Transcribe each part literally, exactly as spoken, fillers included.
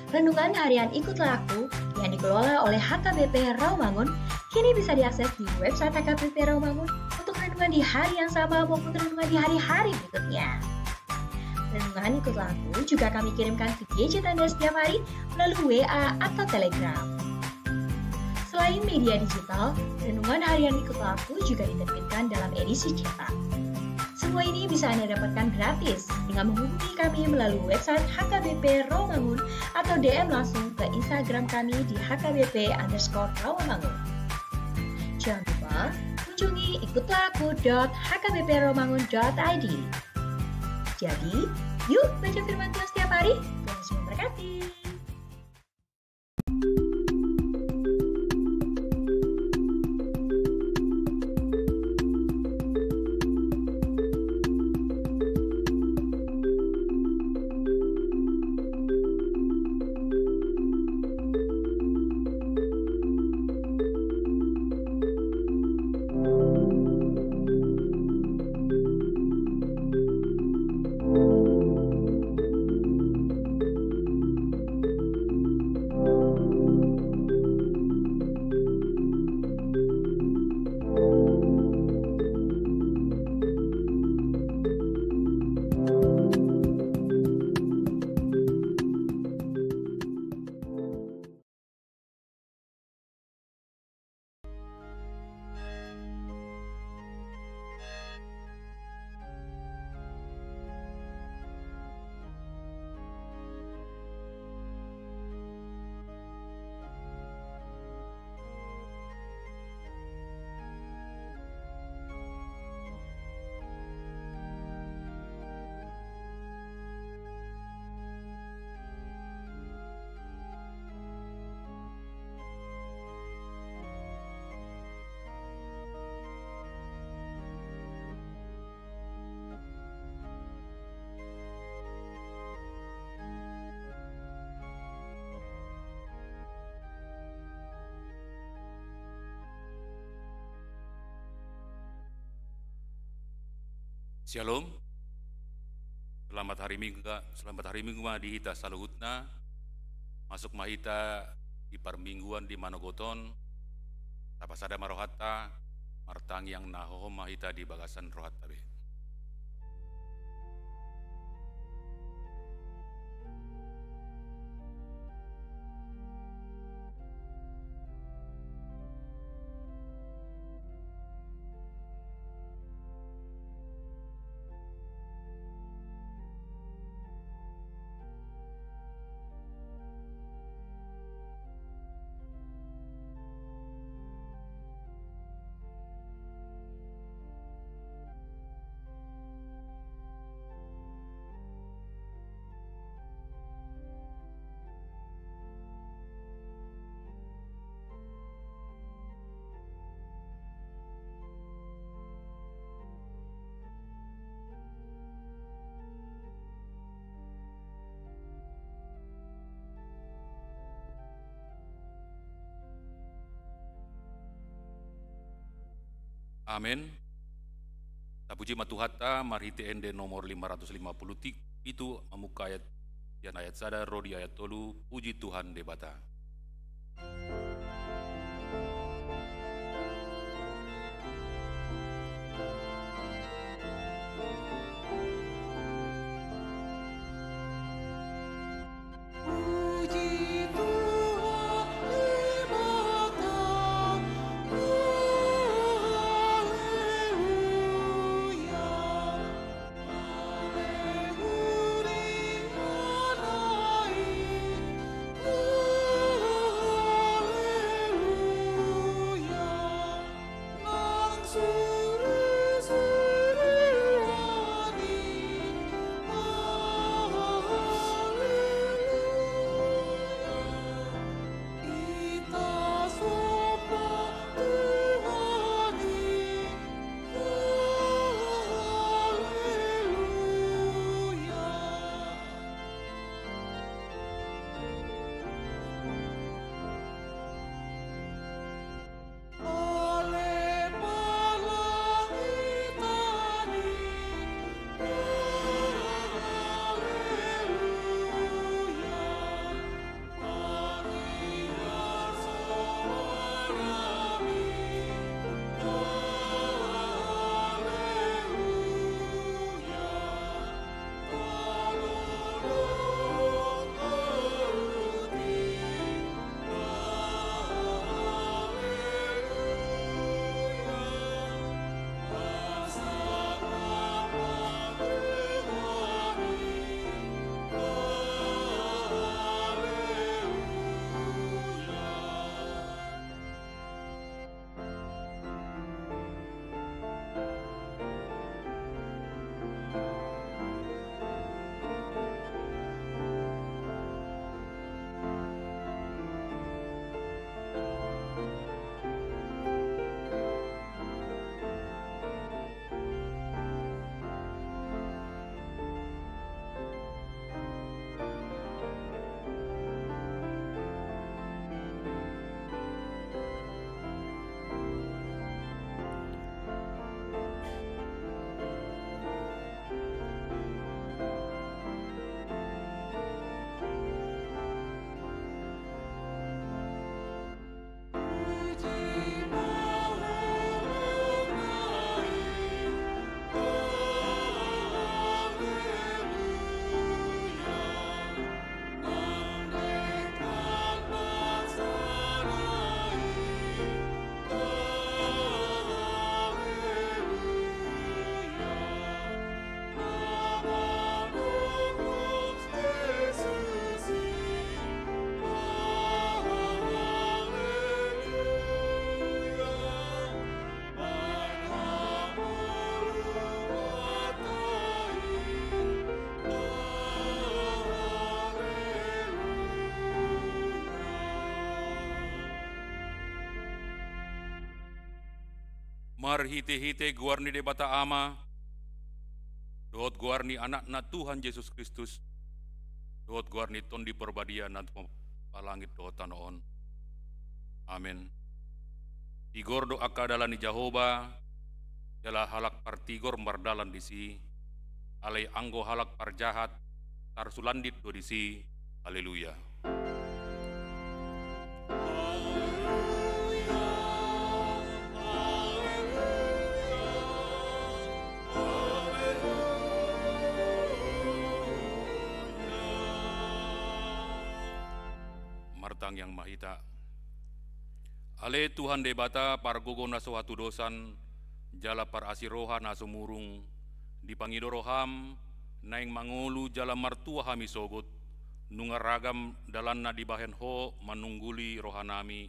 Renungan harian Ikutlah Aku yang dikelola oleh H K B P Rawamangun kini bisa diakses di website H K B P Rawamangun untuk renungan di hari yang sama maupun renungan di hari-hari berikutnya. Renungan Ikutlah Aku juga kami kirimkan ke gadget Anda setiap hari melalui W A atau Telegram. Selain media digital, renungan harian Ikutlah Aku juga diterbitkan dalam edisi cetak. Semua ini bisa Anda dapatkan gratis dengan menghubungi kami melalui website H K B P Rawamangun atau D M langsung ke Instagram kami di H K B P underscore Rawamangun. Jangan lupa kunjungi ikutlah aku dot H K B P rawamangun dot I D. Jadi, yuk baca firman Tuhan setiap hari. Tuhan Yesus memberkati. Syalom. Selamat hari Minggu, selamat hari Minggu ma di hita saluhutna. Masuk ma hita di parmingguan di manogot on. Tapasada ma rohanta, martangiang na hohom ma hita di bagasan rohanta be. Amen. Tapuji ma Tuhanta marhite ende nomor lima ratus lima puluh pitu, mamungka ayat, sian ayat sada ro di ayat tolu. Puji Tuhan Debata. Marhite-hite goar ni Debata Ama, dohot goar ni Anakna Tuhan Jesus Kristus, dohot goar ni Tondi Porbadia na tumompa langit dohot tano on. Amen. Tigor do angka dalan ni Jahowa, jala halak partigor mardalan disi, alai anggo halak parjahat tarsulandit do disi. Haleluya. Martangiang ma hita. Ale Tuhan Debata, pargogo na so hatudosan, jala parasi roha na sumurung, dipangido roham, naeng mangolu jala martua hami sogot, nunga ragam dalanna dibahen Ho manungguli rohanami,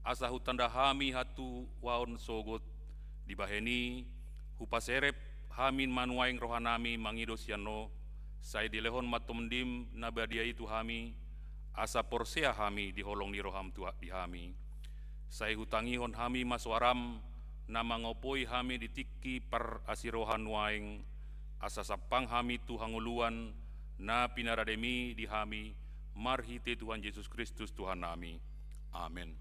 asa hutanda hami hatuaon sogot, dibahen i, hupaserep hami manuaeng rohanami mangido sian Ho, sai dilehon ma Tondim na badia i tu hami, asa porsea hami di holong ni roham tu di hami. Sai hutangihon hami ma soaram, na mangopoi hami di tingki parasi roha nuaeng, asa sampang hami tu hangoluan, na pinarademi di hami, marhite Tuhan Jesus Kristus Tuhannami. Amen.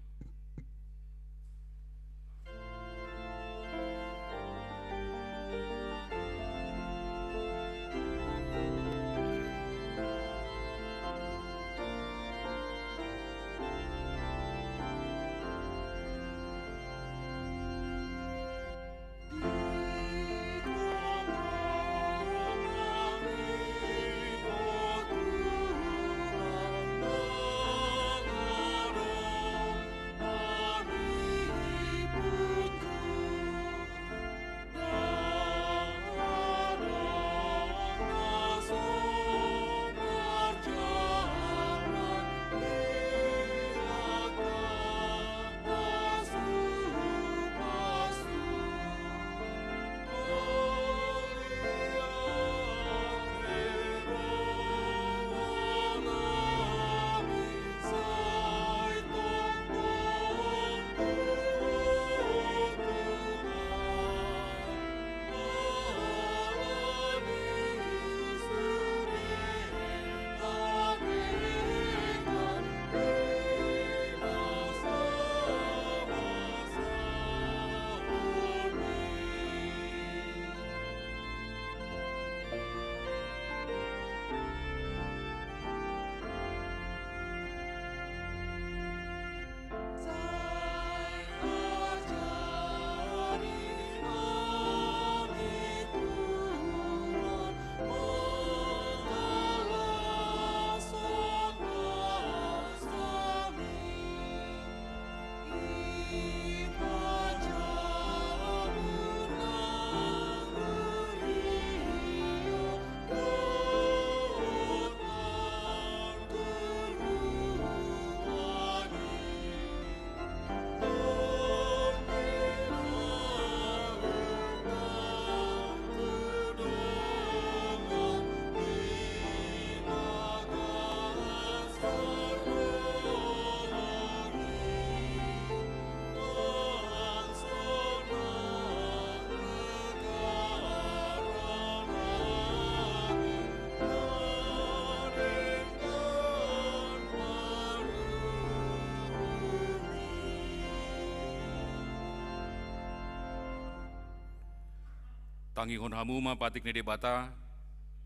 Tangihon hamu ma patik ni Debata,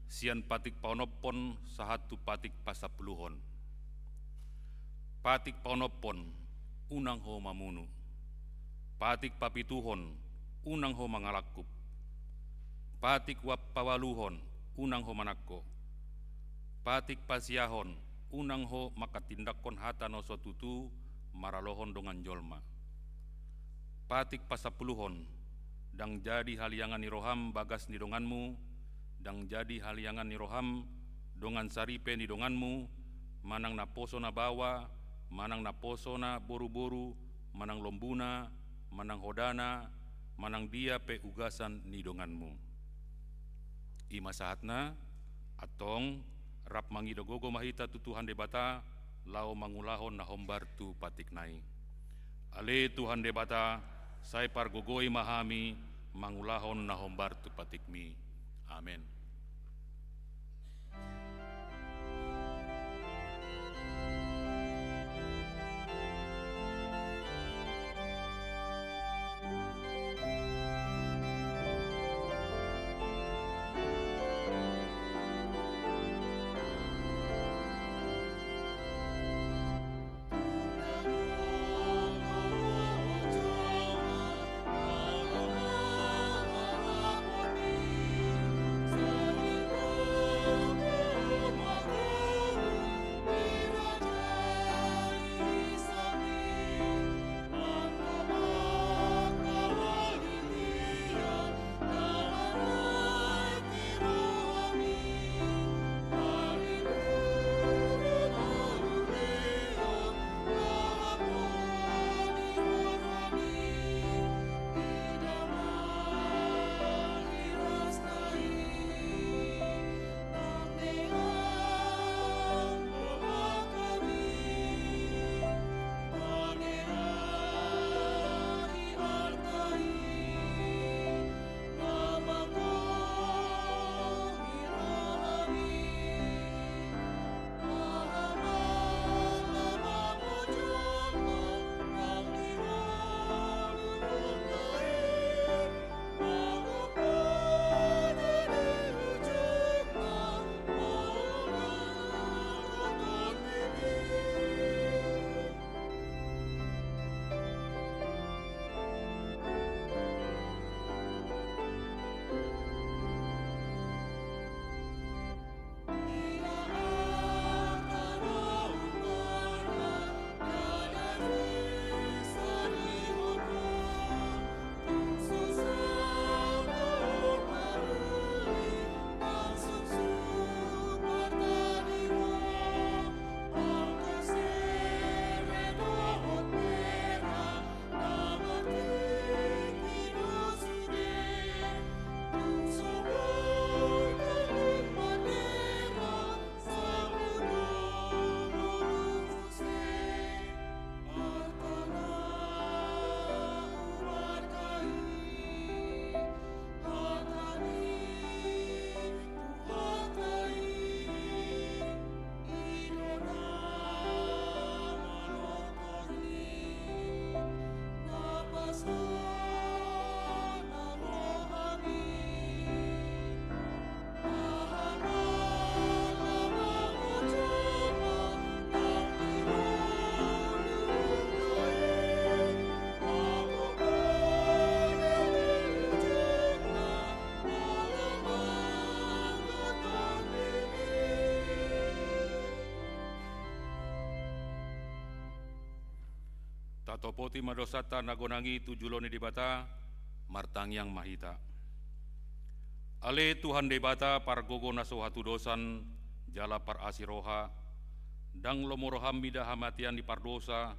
sian patik paonomhon sahat tu patik pasampuluhon. Patik paonomhon, unang ho mamunu. Patik papituhon, unang ho mangalangkup. Patik wa-, paualuhon, unang ho manangko. Patik pasiahon, unang ho manghatindanghon hata na so tutu maralohon dongan jolma. Patik pasampuluhon, ndang jadi haliangan ni roham bagas ni donganmu, ndang jadi haliangan ni roham dongan saripe ni donganmu, manang naposo na baoa, manang naposo na boruboru, manang lombuna, manang hodana, manang dia pe ugasan ni donganmu. I ma sahatna, antong, rap mangido gogo ma hita tu Tuhan Debata, laho mangulahon na hombar tu patikna i. Ale Tuhan Debata, Sai pargogoi ma hami mangulahon na hombar tu patikmi. Amen. Tatopoti ma dosanta na godang i tu jolo ni Debata, martangiang ma hita. Ale Tuhan Debata, pargogo na so hatudosan jala parasi roha, ndang lomo roham mida hamatean ni pardosa,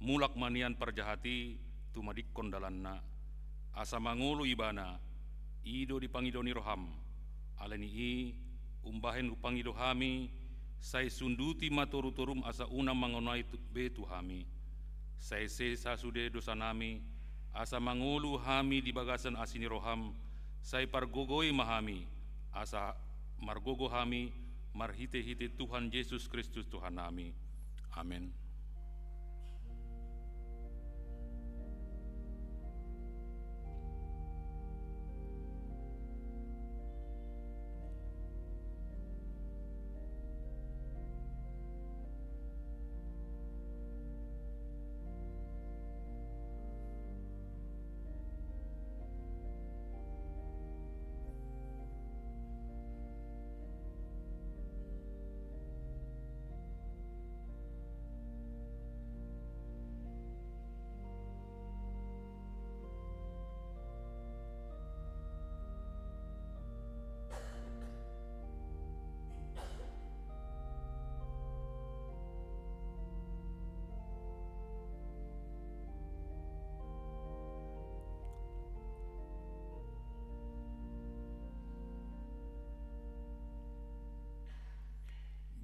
mulak ma nian parjahat i tumadingkon dalanna, asa mangolu ibana, i do dipangido ni roham. Alani i, umbahen hupangido hami, sai sunduti ma torutorum asa unang mangonai tu, be tu hami. Sai sesa sude dosanami, asa mangolu hami di bagasan asi ni roham, sai pargogoi ma hami, asa margogo hami, marhitehite Tuhan Jesus Kristus Tuhannami. Amen.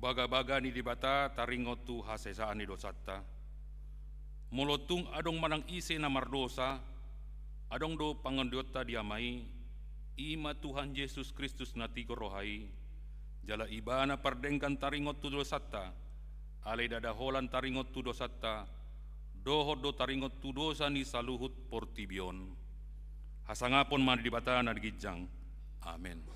Bagabaga ni Debata taringot tu hasesaan ni dosanta. Molo tung adong manang ise na mardosa, Adong do pangandihuta di Ama i, i ma Tuhan Jesus Kristus na tigor roha i, jala Ibana pardenggan taringot tu dosanta, alai ndada holan taringot tu dosanta, dohot do taringot tu dosa ni saluhut portibi on. Hasangapon ma di Debata na di ginjang. Amen.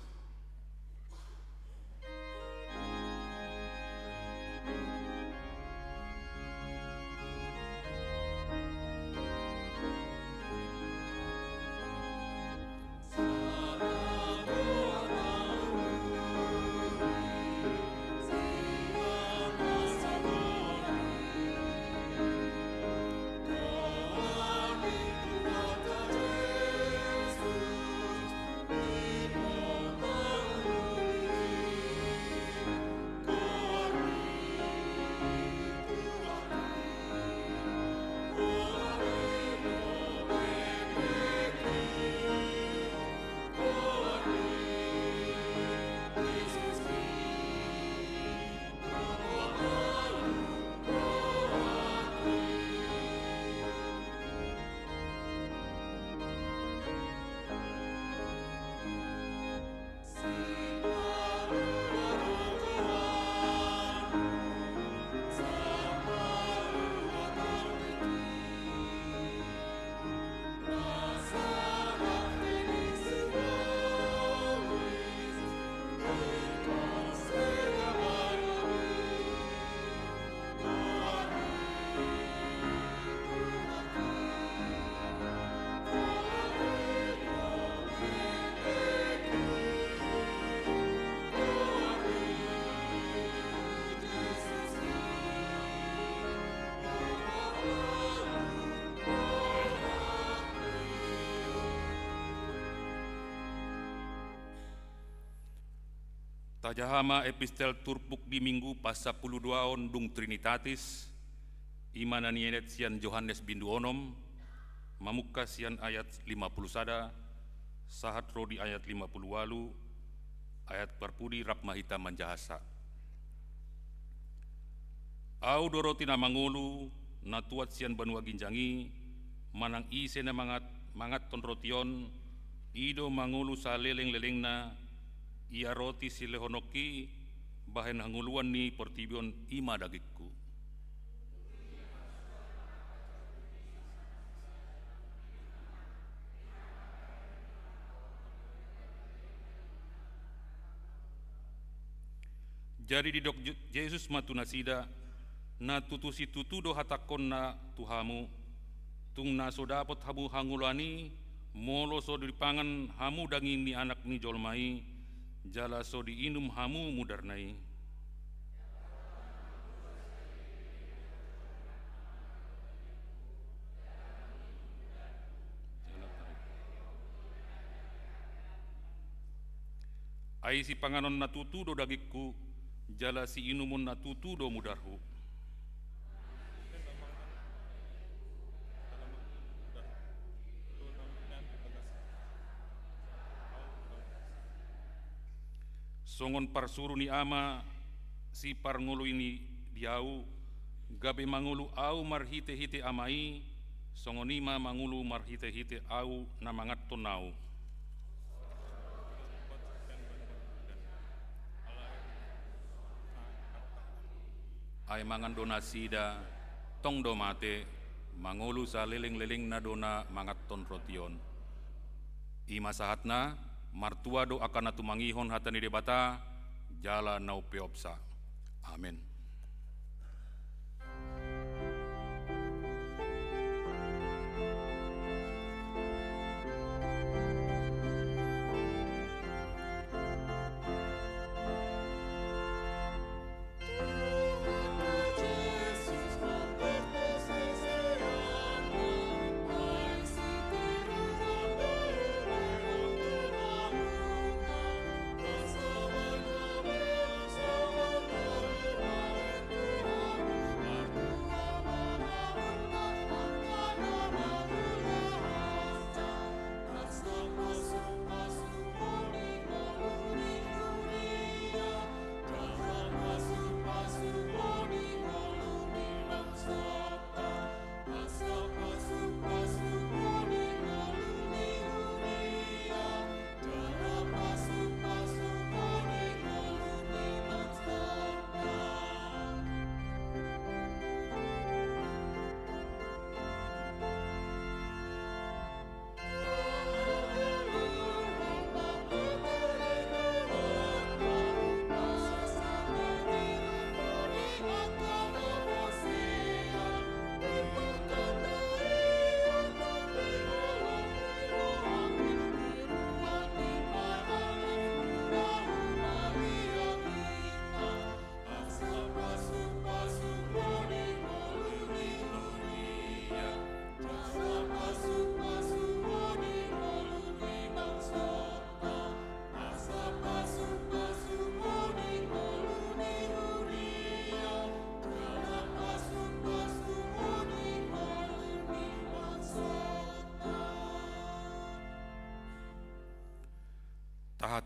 Tajaha ma epistel turpuk di Minggu pasampuluduaon dung Trinitatis, i ma na nienet sian Johannes bindu onom, mamungka sian ayat lima pulu sada, sahat ro di ayat lima pulu ualu, ayat parpudi rap ma hita manjaha sa. Ahu do roti na mangolu, na tuat sian banua ginjang i, manang ise na mangat-, manganhon roti on, i do mangolu saleleng-lelengna, ia roti silehononki, bahen hangoluan ni portibi on i ma dagingku. Jadi didok Je-, Jesus ma tu nasida, na tutu situtu do hatangkon na tu hamu, tung na so dapot hamu hangoluan i, molo so dipangan hamu daging ni Anak ni jolma i, jala so diinum hamu mudarna i. Ai sipanganon na tutu do dagingku, jala siinumon na tutu do mudarhu. Songon parsuru ni Ama siparngolu i di ahu, gabe mangolu ahu marhite-hite Ama i, songon i ma mangolu marhite-hite ahu na manganhon ahu. Ai mangan do nasida, tong do mate, mangolu saleleng-lelengna do na manganhon roti on. I ma sahatna, martua do angka na tumangihon hata ni Debata, jala na umpeopsa. Amen.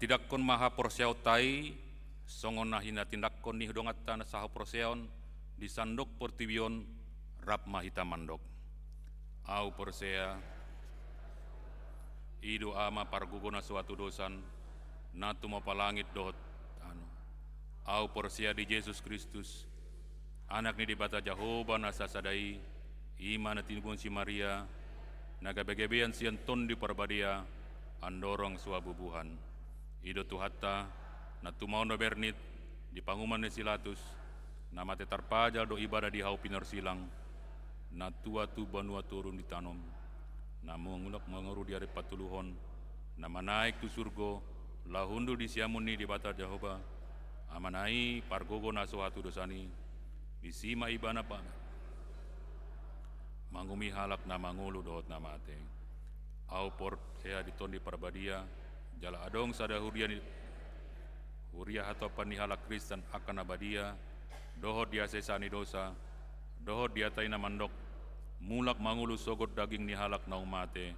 Tindanghon ma haporseaonta i, songon na hinatindanghon ni donganta na sahaporseaon di sandok portibi on, rap ma hita mandok: Ahu porsea, i do Ama pargogo na so hatudosan, na tumompa langit dohot tano. Ahu porsea di Jesus Kristus, Anak ni Debata Jahowa na sasada i, i ma na tinibuhon si Maria, na gabegabean sian Tondi Parbadia, andorang so habubuhan. I do Tuhanta, na tumaon do bernit, di panguhuman ni si Latus, na mate tarpajal do ibana di hau pinorsilang, na tua tu banua toru ni tano on, na mangulak mangolu di ari patoluhon, na manaek tu surgo, laho hundul di siamun ni Debata Jahowa, Amana i pargogo na so hatudosan i, disi ma ibana pa-, manguhumi halak na mangolu dohot na mate. Ahu porsea di Tondi Parbadia, jala adong sada huria ni, huria hatopan ni halak Kristen angka na badia, dohot di hasesaan ni dosa, dohot di hata i na mandok: Mulak mangolu sogot daging ni halak naung mate,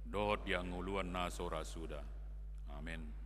dohot di hangoluan na so ra suda. Amen.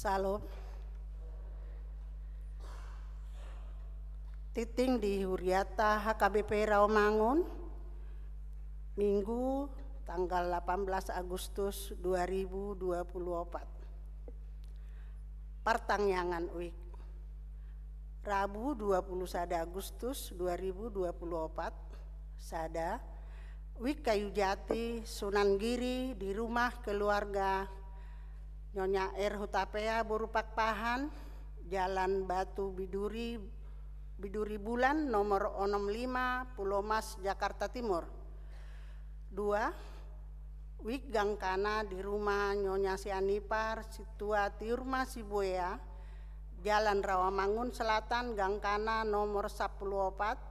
Syalom. Tingting di hurianta H K B P Rawamangun, Minggu, tanggal delapan belas Agustus dua ribu dua puluh empat. Partangiangan uik. Rabu, dua puluh sada Agustus dua ribu dua puluh empat, sada, Uik Kayu Jati, Sunan Giri, di rumah keluarga Nyonya R Hutapea boru Pakpahan, Jalan Batu Biduri, Biduri Bulan, nomor onom lima, Pulomas, Jakarta Timur. Dua, Uik Gangkana di rumah Nyonya Sianipar, Situa Tiurma Sibuea, Jalan Rawamangun Selatan, Gangkana nomor sapuluh opat,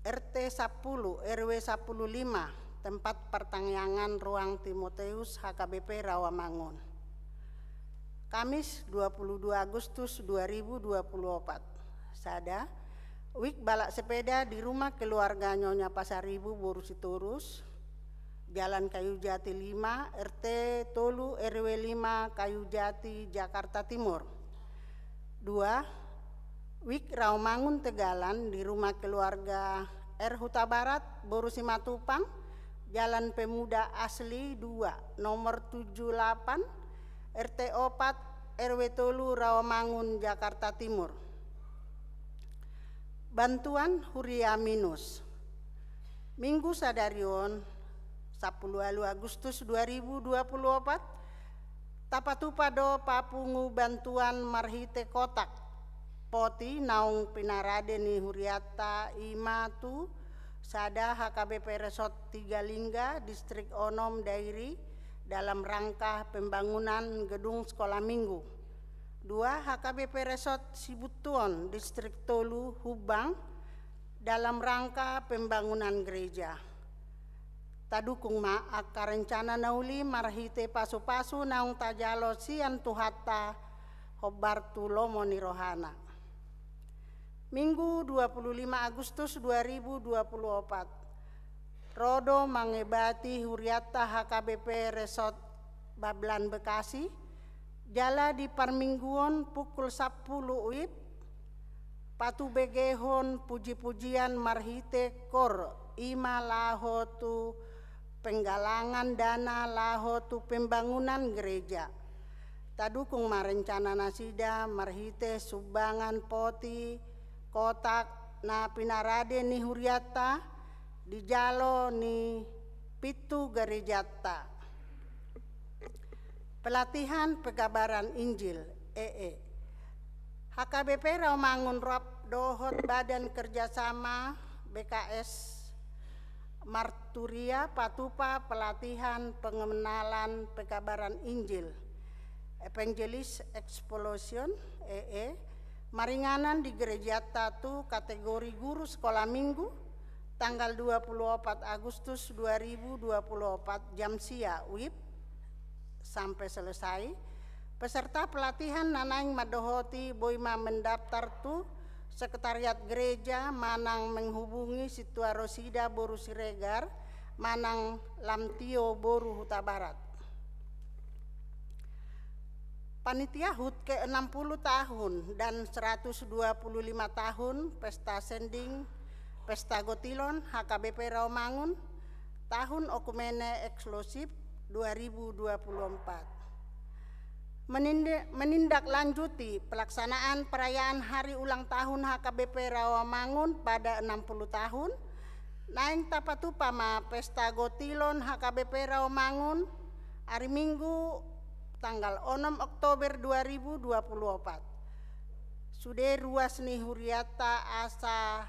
R T sapuluh, R W sapuluh lima, tempat partangiangan Ruang Timoteus, H K B P Rawamangun. Kamis, dua puluh dua Agustus dua ribu dua puluh empat. Sada, Uik Balak Sepeda di rumah keluarga Nyonya Pasaribu boru Sitorus, Jalan Kayu Jati lima, R T tolu, R W lima, Kayu Jati, Jakarta Timur. Dua, Uik Rawamangun Tegalan di rumah keluarga R Hutabarat boru Simatupang, Jalan Pemuda Asli dua, nomor tujuh delapan, R T opat, R W tolu, Rawamangun, Jakarta Timur. Bantuan Huria Minus. Minggu sadari on, sapuluh ualu Agustus dua ribu dua puluh opat, tapatupa do papungu bantuan marhite kotak poti naung pinarade ni hurianta, i ma tu, sada, H K B P Resort Tiga Lingga, Distrik onom, Dairi, dalam rangka pembangunan gedung sekolah minggu. Dua, H K B P Resort Sibuntuon, Distrik tolu, Humbang, dalam rangka pembangunan gereja. Tadukung ma angka rencana na uli marhite pasupasu naung tajalo sian Tuhanta, hombar tu lomo ni rohana. Minggu, dua puluh lima Agustus dua ribu dua puluh opat. Ro do mangebati hurianta H K B P Resort Bablan Bekasi, jala di parmingguon pukul sapuluh uip, patubegehon pujipujian marhite kor, i ma laho tu penggalangan dana laho tu pembangunan gereja. Tadukung ma rencana nasida marhite sumbangan poti kotak na pinarade ni hurianta di jalo ni pintu gerejanta. Pelatihan Pekabaran Injil, E E. H K B P Rawamangun rap dohot Badan Kerjasama B K S Marturia patupa pelatihan pengenalan pekabaran Injil, Evangelist Explosion, E E, maringanan di gerejanta tu kategori guru sekolah minggu, tanggal dua puluh opat Agustus dua ribu dua puluh opat, jam sia uip sampe selesai. Peserta pelatihan na naeng mandohoti boi ma mendaftar tu sekretariat gereja manang menghubungi Situa Rosida boru Siregar manang Lamtio boru Hutabarat. Panitia hut ke enam puluh tahun dan seratus dua puluh lima tahun Pesta Sending, Pesta Gotilon H K B P Rawamangun, tahun Oekumene Eksklusif dua ribu dua puluh empat. Meninde-, menindaklanjuti pelaksanaan perayaan hari ulang tahun H K B P Rawamangun pada enam puluh tahun, naeng tapatupa ma Pesta Gotilon H K B P Rawamangun, ari Minggu, tanggal onom Oktober dua ribu dua puluh opat. Sude ruas ni hurianta asa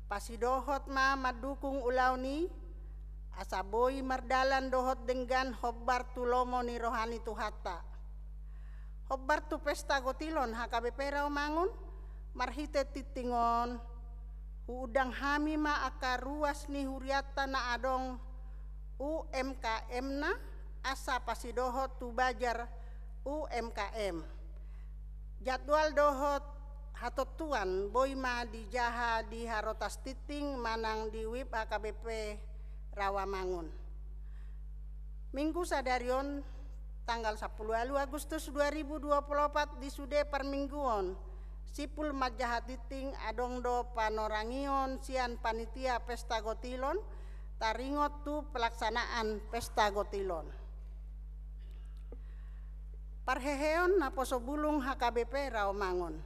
pasidohot ma mandukung ulaon i, asa boi mardalan dohot denggan hombar tu lomo ni roha ni Tuhanta. Hombar tu Pesta Gotilon H K B P Rawamangun, marhite tingting on, huundang hami ma angka ruas ni hurianta na adong U M K M-na, asa pasidohot tu bazar U M K M. Jadwal dohot hatontuan boi ma dijaha di harotas tingting manang di web H K B P Rawamangun. Minggu sadari on, tanggal sampulu ualu Agustus dua ribu dua puluh opat di sude parmingguon, simpul manjaha tingting adong do panorangion sian panitia pesta gotilon, taringot tu pelaksanaan pesta gotilon. Parheheon Naposobulung H K B P Rawamangun.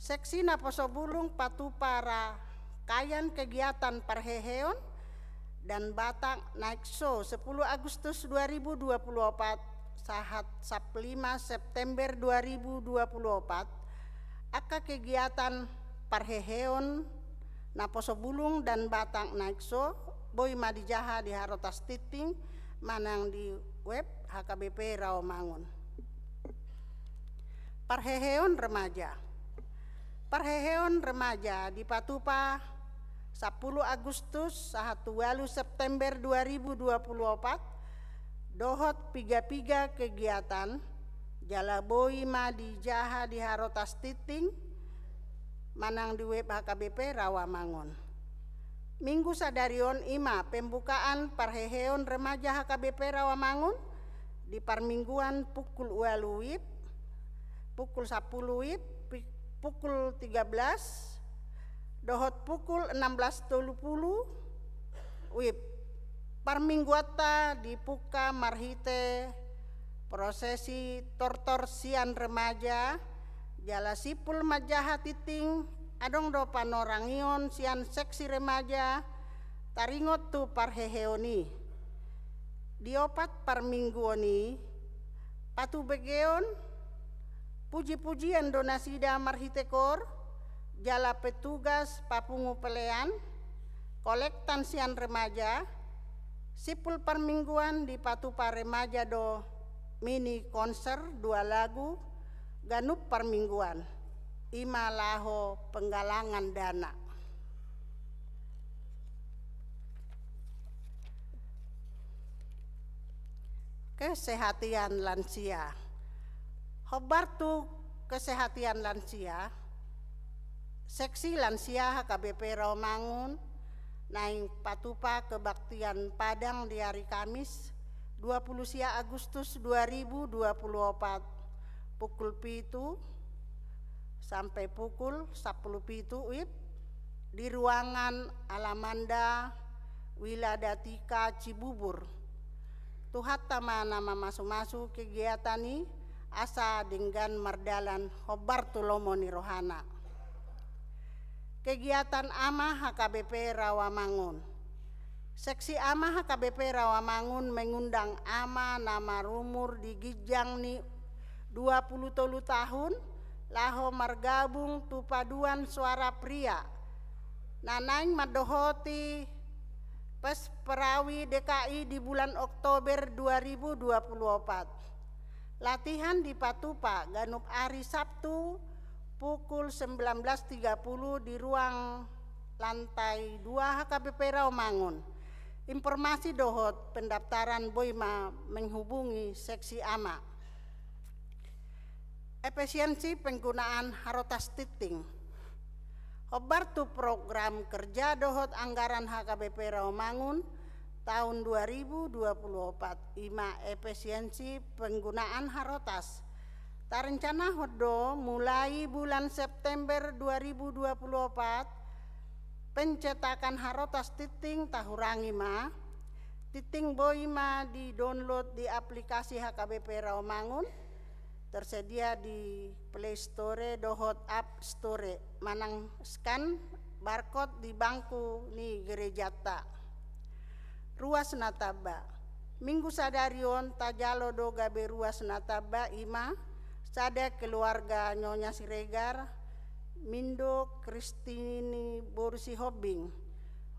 Seksi Naposobulung patupa rangkaian kegiatan parheheon dan Batak Night Show sepuluh Agustus dua ribu dua puluh opat sahat Sab lima September dua ribu dua puluh opat, angka kegiatan parheheon Naposobulung dan Batak Night Show boi ma dijaha di Harotas Tingting manang di web H K B P Rawamangun. Parheheon remaja. Parheheon remaja dipatupa sampulu Agustus sahat tu ualu September dua ribu dua puluh opat, dohot piga-piga kegiatan, jala boi ma dijaha di Harotas Tingting manang di web H K B P Rawamangun. Minggu sadari on i ma pembukaan parheheon remaja H K B P Rawamangun di parmingguan pukul ualu wib, pukul sampulu wib, pi-, pukul tiga belas, dohot pukul enam belas tolu pulu wib. Parmingguanta dipungka marhite prosesi tortor sian remaja, jala simpul manjaha tingting, adong do panorangion sian seksi remaja, taringot tu parheheon i. Di opat parmingguon i, patubegeon, puji-pujian do nasida marhite kor, jala petugas papungu pelean, kolektan sian remaja, simpul parmingguan dipatupa remaja do mini konser dua lagu, ganup parmingguan, i ma laho penggalangan dana. Kesehatan lansia. Hombar tu kesehatan lansia, seksi lansia H K B P Rawamangun naeng patupa kebaktian Padang di ari Kamis, dua puluh sia Agustus dua ribu dua puluh opat, pukul pitu sampai pukul sampulu pitu wib, di ruangan Alamanda Wiladatika Cibubur. Tuhanta ma na mamasu-masu kegiatan i, asa denggan mardalan hombar tu lomo ni rohana. Kegiatan Ama H K B P Rawamangun. Seksi Ama H K B P Rawamangun mengundang ama na marumur di ginjang ni dua puluh tolu tahun, laho margabung tu Paduan Suara Pria, na naeng mandohoti Pes Perawi D K I di bulan Oktober dua ribu dua puluh opat. Latihan dipatupa ganup ari Sabtu pukul sembilan belas tiga puluh di ruang lantai dua H K B P Rawamangun. Informasi dohot pendaftaran boi ma menghubungi seksi ama. Efisiensi penggunaan harotas tingting. Hombar tu program kerja dohot anggaran H K B P Rawamangun tahun dua ribu dua puluh opat, i ma efisiensi penggunaan harotas. Tarencanahon do mulai bulan September dua ribu dua puluh opat, pencetakan harotas tingting tahurangi ma, tingting boi ma di-download di aplikasi H K B P Rawamangun, tersedia di Play Store dohot App Store, manang scan barcode di bangku ni gerejanta. Ruas na tamba. Minggu sadari on tajalo do gabe ruas na tamba, i ma sada keluarga Nyonya Siregar, Mindo Kristini boru Sihombing,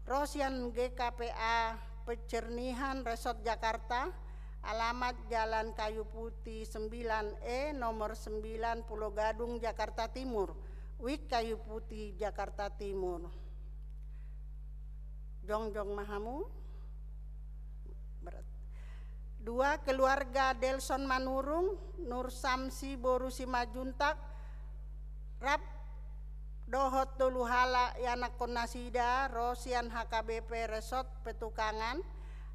ro sian G K P A Pencernihan Resort Jakarta, alamat Jalan Kayu Putih sembilan E, nomor sembilan, Pulo Gadung, Jakarta Timur, Wik Kayu Putih, Jakarta Timur. Jongjong ma hamu. Berat. Dua, keluarga Delson Manurung, Nur Samsi boru Simanjuntak, rap dohot tolu halak ianakkon nasida, ro sian H K B P Resort Petukangan,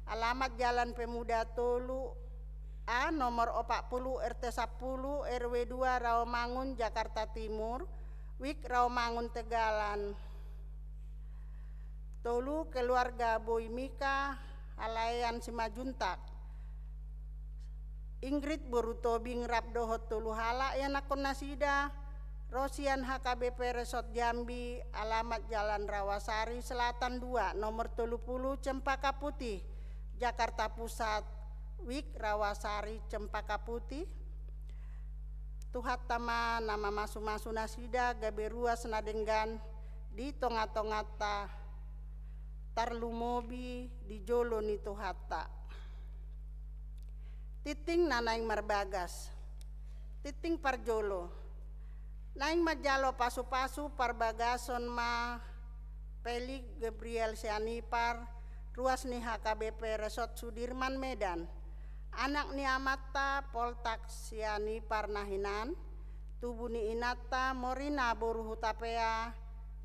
alamat Jalan Pemuda tolu, A nomor opat pulu R T sampulu R W dua Rawamangun, Jakarta Timur, Wik Rawamangun Tegalan. Tolu, keluarga Boy Mika, Halaean Simanjuntak. Ingrid boru Tobing rap dohot tolu halak ianakkon nasida, ro sian H K B P Resort Jambi, alamat Jalan Rawasari Selatan dua, nomor tolu pulu, Cempaka Putih, Jakarta Pusat, Wik Rawasari Cempaka Putih. Tuhanta ma na mamasumasu nasida gabe ruas na denggan di tongatonganta, tarlumobi di jolo ni Tuhanta. Tingting na naeng marbagas. Tingting parjolo. Naeng manjalo pasupasu parbagason ma Felix Gabriel Sianipar, ruas ni H K B P Resort Sudirman, Medan. Anak ni amanta Poltak Sianipar na hinan, tubu ni inanta Morina boru Hutapea,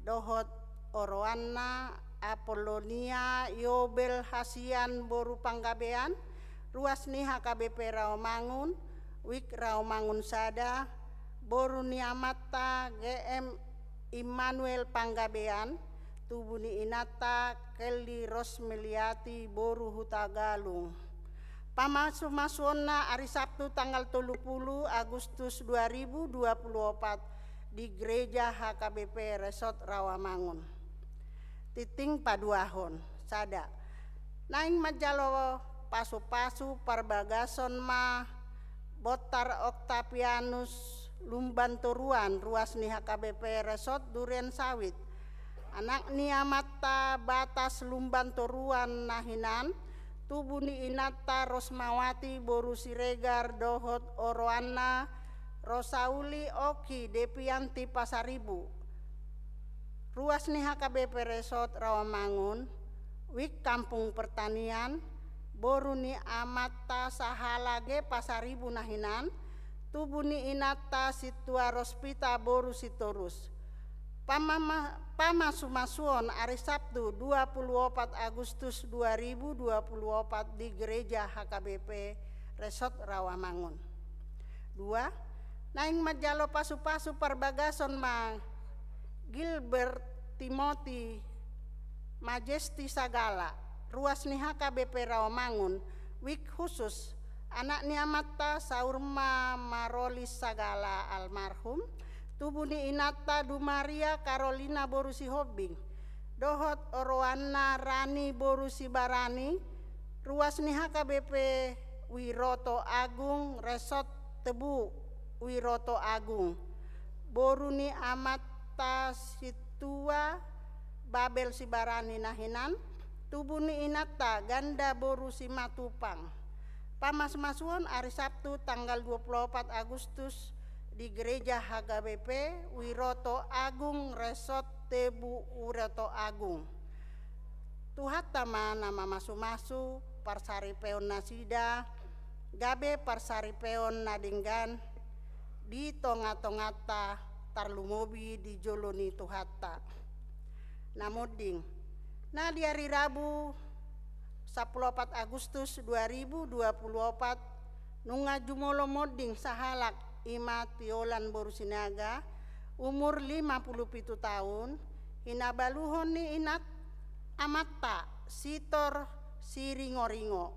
dohot oroanna Apolonia Yobel Hasian boru Panggabean, ruas ni H K B P Rawamangun, Wik Rawamangun sada, boru ni amanta G M Immanuel Panggabean, tubu ni inanta Kelly Rosmeliati boru Hutagalung. Pamasumasuonna ari Sabtu tanggal tolu pulu Agustus dua ribu dua pulu opat di Gereja H K B P Resort Rawamangun. Tingting paduahon, sada. Naeng manjalo pasupasu parbagason ma Bontar Octavianus Lumban Toruan, ruas ni H K B P Resort Duren Sawit. Anak ni amanta Batas Lumban Toruan na hinan, tubu ni inanta Rosmawati boru Siregar dohot oroanna Rosauli Oki Devianti Pasaribu. Ruas ni H K B P Resort Rawamangun, Wik Kampung Pertanian, boru ni amanta Sahala G Pasaribu na hinan, tubu ni inanta Sintua Rospita boru Sitorus. Pamama-, pamasumasuon ari Sabtu dua pulu opat Agustus dua ribu dua pulu opat di Gereja H K B P Resort Rawamangun. Dua, naeng manjalo pasupasu parbagason ma Gilbert Timothy Majesti Sagala, ruas ni H K B P Rawamangun, Wik khusus, anak ni amanta Saurma Marolis Sagala almarhum, tubu ni inanta Dumaria Karolina boru Sihombing, dohot oroanna Rani boru Sibarani, ruas ni H K B P Wiroto Agung, Resort Tebu Wiroto Agung, boru ni amanta Sintua Babel Sibarani na hinan, tubu ni inanta Ganda boru Simatupang. Pamasumasuon ari Sabtu tanggal dua pulu opat Agustus di Gereja H K B P Wiroto Agung, Resort Tebu Wiroto Agung. Tuhanta ma na mamasumasu parsaripeon nasida, gabe parsaripeon na denggan di tongatonganta, tarlumobi di jolo ni Tuhanta. Na monding, na di ari Rabu sampulu opat Agustus dua ribu dua pulu opat, nunga jumolo monding sahalak, i ma Tiolan boru Sinaga, umur lima pulu pitu taon, hinabaluhon ni inanta amanta Sitor Siringoringo,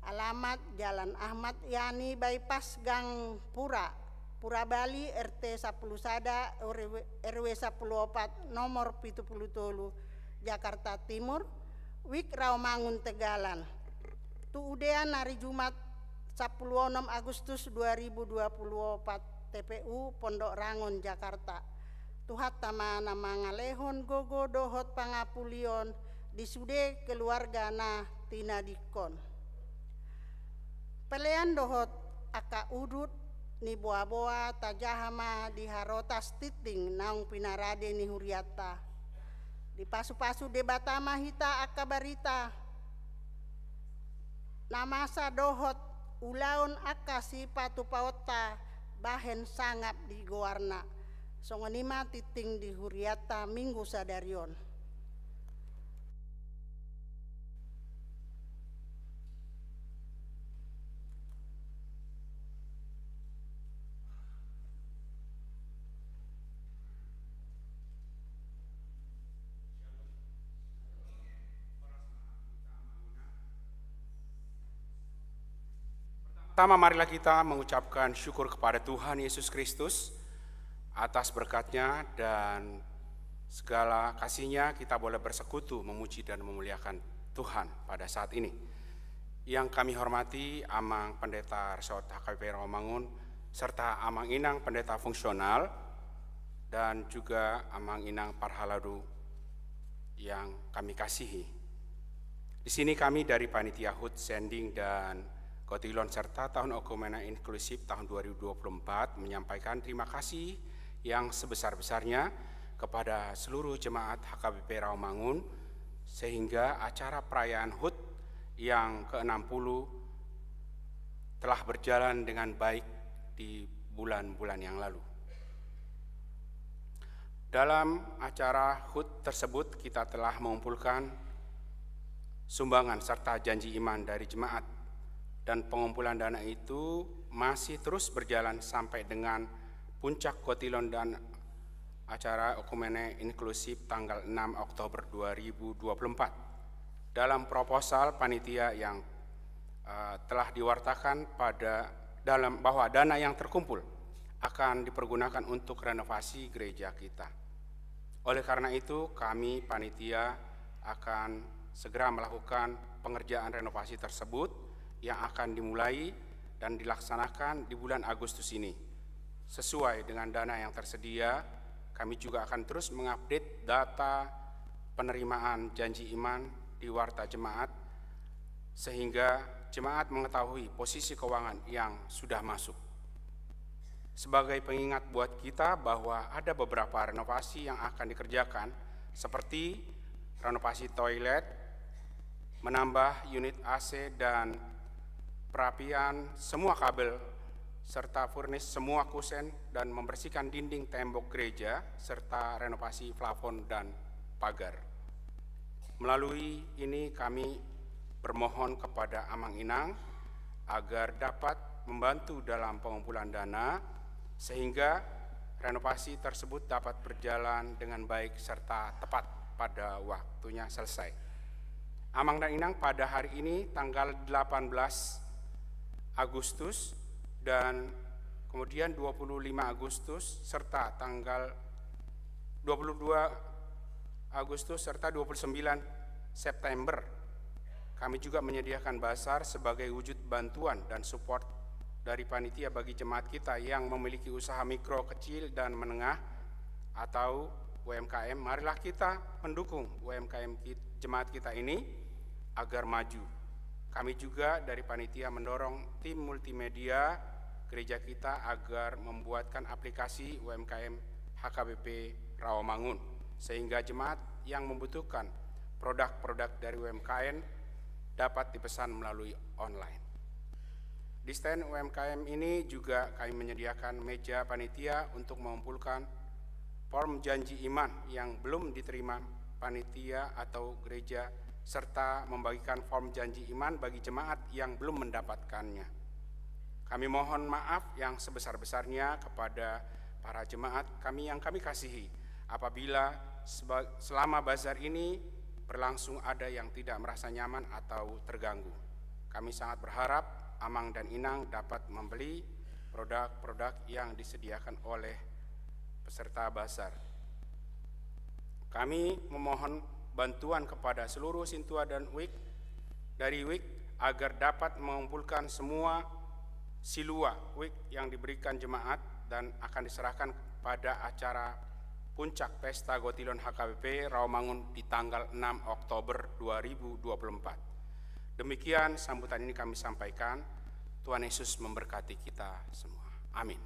alamat Jalan Ahmad Yani Bypass Gang Pura, Purabali, R T sampulu sada, R W, R W sampulu opat, nomor pitu pulu tolu, Jakarta Timur, Wik Rawamangun Tegalan. Tu udean ari Jumat sampulu onom Agustus dua ribu dua pulu opat, T P U Pondok Rangon, Jakarta. Tuhanta ma na mangalehon gogo dohot pangapulion di sude keluarga na tinadingkon. Pelean dohot angka udut ni boaboa tajaha ma di harotas tingting naung pinarade ni hurianta. Dipasupasu Debata ma hita angka barita na masa dohot ulaon angka sipatupaonta bahen sangap di goarna. Songon i ma tingting di hurianta minggu sadari on. Pertama, marilah kita mengucapkan syukur kepada Tuhan Yesus Kristus atas berkat-Nya dan segala kasih-Nya, kita boleh bersekutu, memuji dan memuliakan Tuhan pada saat ini. Yang kami hormati Amang Pendeta Resort H K B P Rawamangun, serta Amang Inang Pendeta Fungsional, dan juga Amang Inang Parhalado yang kami kasihi. Di sini kami dari Panitia HUT Sending dan Kotilon serta Tahun Oekumene Inklusif tahun dua ribu dua puluh empat menyampaikan terima kasih yang sebesar-besarnya kepada seluruh jemaat H K B P Rawamangun, sehingga acara perayaan HUT yang keenam puluh telah berjalan dengan baik di bulan-bulan yang lalu. Dalam acara HUT tersebut, kita telah mengumpulkan sumbangan serta janji iman dari jemaat, dan pengumpulan dana itu masih terus berjalan sampai dengan puncak kotilon dan acara Oekumene Inklusif tanggal enam Oktober dua ribu dua puluh empat. Dalam proposal panitia yang, eh, telah diwartakan pada dalam, bahwa dana yang terkumpul akan dipergunakan untuk renovasi gereja kita. Oleh karena itu, kami panitia akan segera melakukan pengerjaan renovasi tersebut yang akan dimulai dan dilaksanakan di bulan Agustus ini. Sesuai dengan dana yang tersedia, kami juga akan terus mengupdate data penerimaan janji iman di warta jemaat, sehingga jemaat mengetahui posisi keuangan yang sudah masuk. Sebagai pengingat buat kita bahwa ada beberapa renovasi yang akan dikerjakan, seperti renovasi toilet, menambah unit A C dan perapian semua kabel, serta furnish semua kusen dan membersihkan dinding tembok gereja, serta renovasi plafon dan pagar. Melalui ini kami bermohon kepada Amang Inang agar dapat membantu dalam pengumpulan dana, sehingga renovasi tersebut dapat berjalan dengan baik serta tepat pada waktunya selesai. Amang dan Inang, pada hari ini, tanggal delapan belas Agustus, dan kemudian dua puluh lima Agustus, serta tanggal dua puluh dua Agustus, serta dua puluh sembilan September, kami juga menyediakan bazar sebagai wujud bantuan dan support dari panitia bagi jemaat kita yang memiliki usaha mikro, kecil, dan menengah atau U M K M. Marilah kita mendukung U M K M kit-, jemaat kita ini agar maju. Kami juga dari panitia mendorong tim multimedia gereja kita agar membuatkan aplikasi U M K M H K B P Rawamangun, sehingga jemaat yang membutuhkan produk-produk dari U M K M dapat dipesan melalui online. Di stand U M K M ini juga kami menyediakan meja panitia untuk mengumpulkan form janji iman yang belum diterima panitia atau gereja, serta membagikan form janji iman bagi jemaat yang belum mendapatkannya. Kami mohon maaf yang sebesar-besarnya kepada para jemaat kami yang kami kasihi, apabila seba-, selama bazar ini berlangsung ada yang tidak merasa nyaman atau terganggu. Kami sangat berharap Amang dan Inang dapat membeli produk-produk yang disediakan oleh peserta bazar. Kami memohon bantuan kepada seluruh sintua dan wik, dari wik, agar dapat mengumpulkan semua silua wik yang diberikan jemaat dan akan diserahkan pada acara puncak pesta Gotilon H K B P Rawamangun di tanggal enam Oktober dua ribu dua puluh empat. Demikian sambutan ini kami sampaikan. Tuhan Yesus memberkati kita semua. Amin.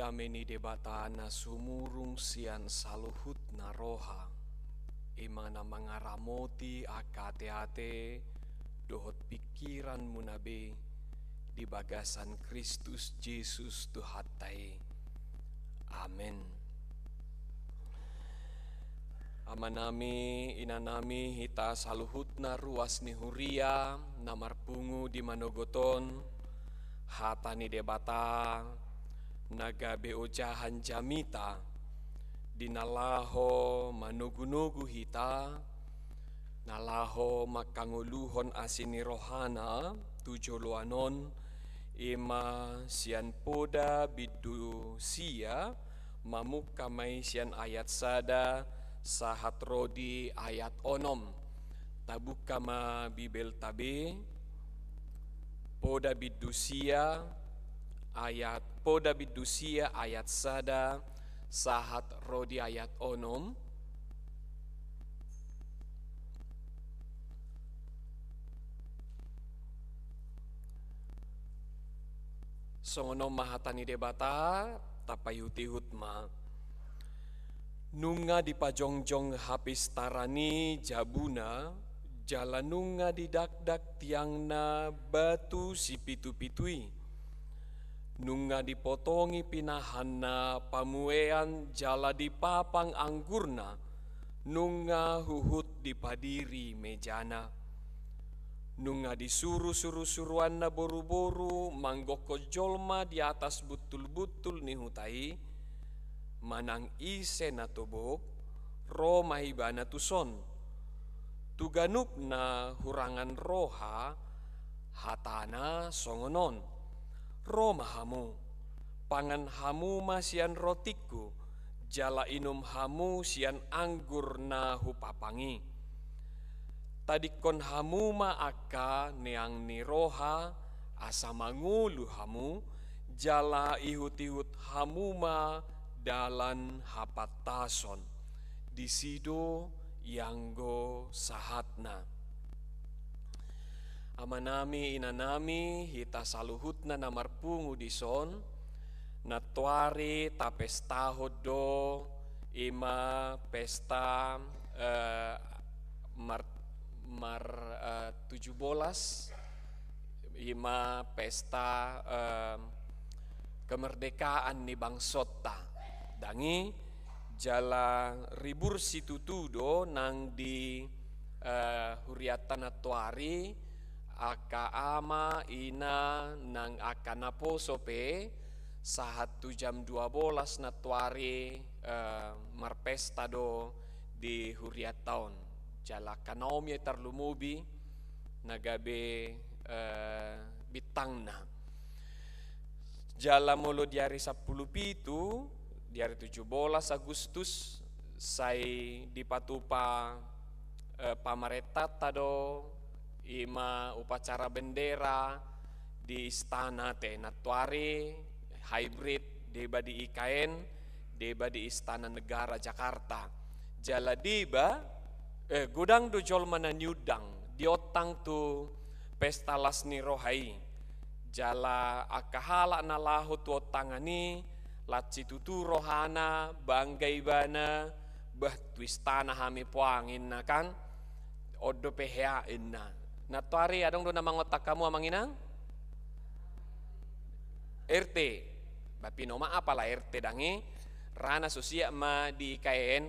Dame ni Debata na sumurung sian saluhutna roha, i ma na mangaramoti angka ateate dohot pingkiranmuna be di bagasan Kristus Jesus Tuhanta i. Amen. Amanami, inanami, hita saluhutna ruas ni huria na marpungu di manogot on, hata ni Debata na gabe ojahan jamita di na laho manogunogu hita, na laho mangkangoluhon asi ni rohana tu joloan on, i ma sian Poda bindu sia, mamungka ma i sian ayat sada sahat ro di ayat onom. Tabuka ma Bibelta be, Poda bindu sia, ayat, Poda bindu sia ayat sada sahat ro di ayat onom. Songon on ma hata ni Debata, tapaihutihut ma. Nunga dipajongjong hapistaran i jabuna, jala nunga didakdak tiangna batu sipitupitu i. Nunga dipotongi pinahanna pamuean jala dipapang anggurna, nunga huhut dipadiri mejana. Nunga disuru surusuruanna boruboru manggokkon jolma di atas buntulbuntul ni huta i, manang ise na tobok, ro ma ibana tuson. Tu ganup na hurangan roha, hatana songon on: Ro ma hamu, pangan hamu ma sian rotingku, jala inum hamu sian anggur na hupapang i. Tadingkon hamu ma angka neang ni roha, asa mangolu hamu, jala ihutihut hamu ma dalan hapantason. Disi do ianggo sahatna. Amanami, inanami, hita saluhutna na marpungu dison, nantoari tapestahon do i ma pesta, eh, mar-, mar-, eh, tujuh belas, i ma pesta, eh, kemerdekaan ni bangsonta. Dang i, jala ribur situtu do nang di, eh, hurianta nantoari, angka ama, ina, nang angka naposo pe, sahat tu jam dua belas nantoari, eh, marpesta do di hurianta on. Jala angka naposo i tarlumobi na gabe, eh, bintangna. Jala molo di ari sampulu pitu, di ari tujuh belas Agustus, sai dipatupa, eh, pamarentanta do, i ma upacara bendera di istana te, nantoari hybrid, deba di I K N, deba di Istana Negara Jakarta. Jala deba, eh, godang do jolma na niundang, diontang tu pesta las ni roha i. Jala angka halak na laho tu ontangan i, las situtu rohana, bangga ibana, bah, tu istana hami poang, inna kan, on dope hea, inna. Nantoari adong do na mangontang hamu, amang inang? R T. Ba pinoma apala R T dang i, rana so siap ma di I K N.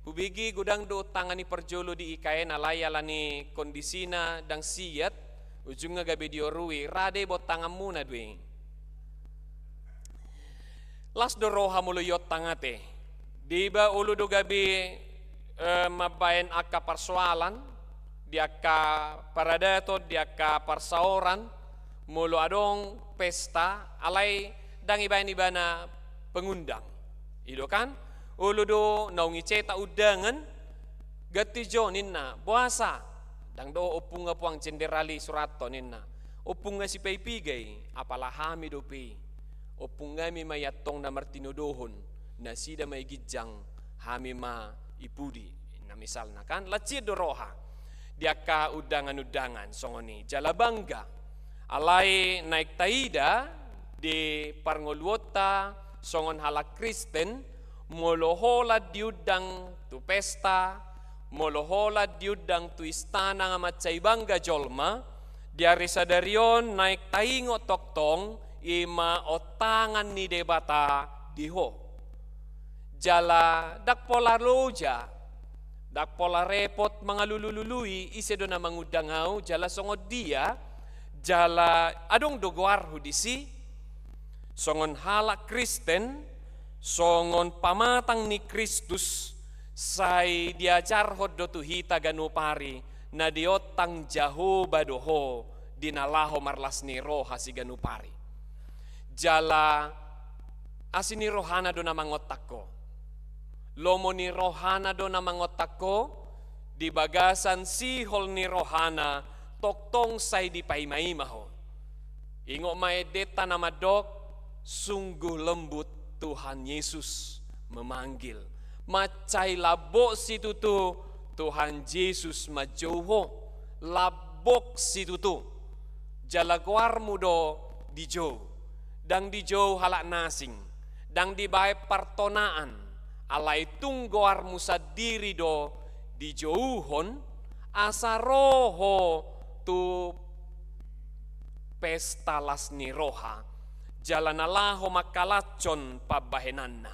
Hubege godang do ontangan i parjolo di I K N, alai ala ni kondisina dang siat, ujungna gabe diorui, rade ba ontanganmuna do i. Las do roha molo iontang ate. Deba olo do gabe, eh, mambaen angka parsoalan, di angka paradaton, di angka parsaoran, molo adong pesta, alai dang ibaen ibana pengundang. I do kan? Olo do naung icetak undangan, ganti jo ninna, boasa? Dang do ompung nga puang jenderal i surathon ninna. Ompung nga sipaipiga i, apala hami dope i. Ompung hami ma i antong na martinodohon, nasida ma i ginjang, hami ma i pudi. Na misalna kan, las sian do roha di angka undangan-undangan songon i, jala bangga. Alai naeng taida di parngoluonta Songon halak Kristen, molo holan diundang tu pesta, molo holan diundang tu istana mansai bangga jolma, di ari sadari on naeng taingot tongtong, i ma ontangan ni Debata di ho. Jala ndang pola loja, ndang pola repot mangalului-lului ise do na mangundang ahu, jala songon dia, jala adong do goarhu disi, songon halak Kristen, songon pamatang ni Kristus, sai diajarhon do tu hita ganup ari, na diontang Jahowa do ho di na laho marlas ni roha siganup ari. Jala asi ni rohana do na mangontang ho. Lomo ni rohana do na mangontang ho, di bagasan sihol ni rohana tongtong sai dipaima-ima ho. Ingot ma endenta na mandok, sungguh lembut Tuhan Yesus memanggil. Mansai lambok situtu Tuhan Jesus manjou ho, lambok situtu. Jala goarmu do dijou, ndang dijou halak na asing, ndang dibaen partonaan, alai tung goarmu sandiri do dijouhon, asa ro ho tu pesta las ni roha, jala na laho mangkalashon pambahenanna.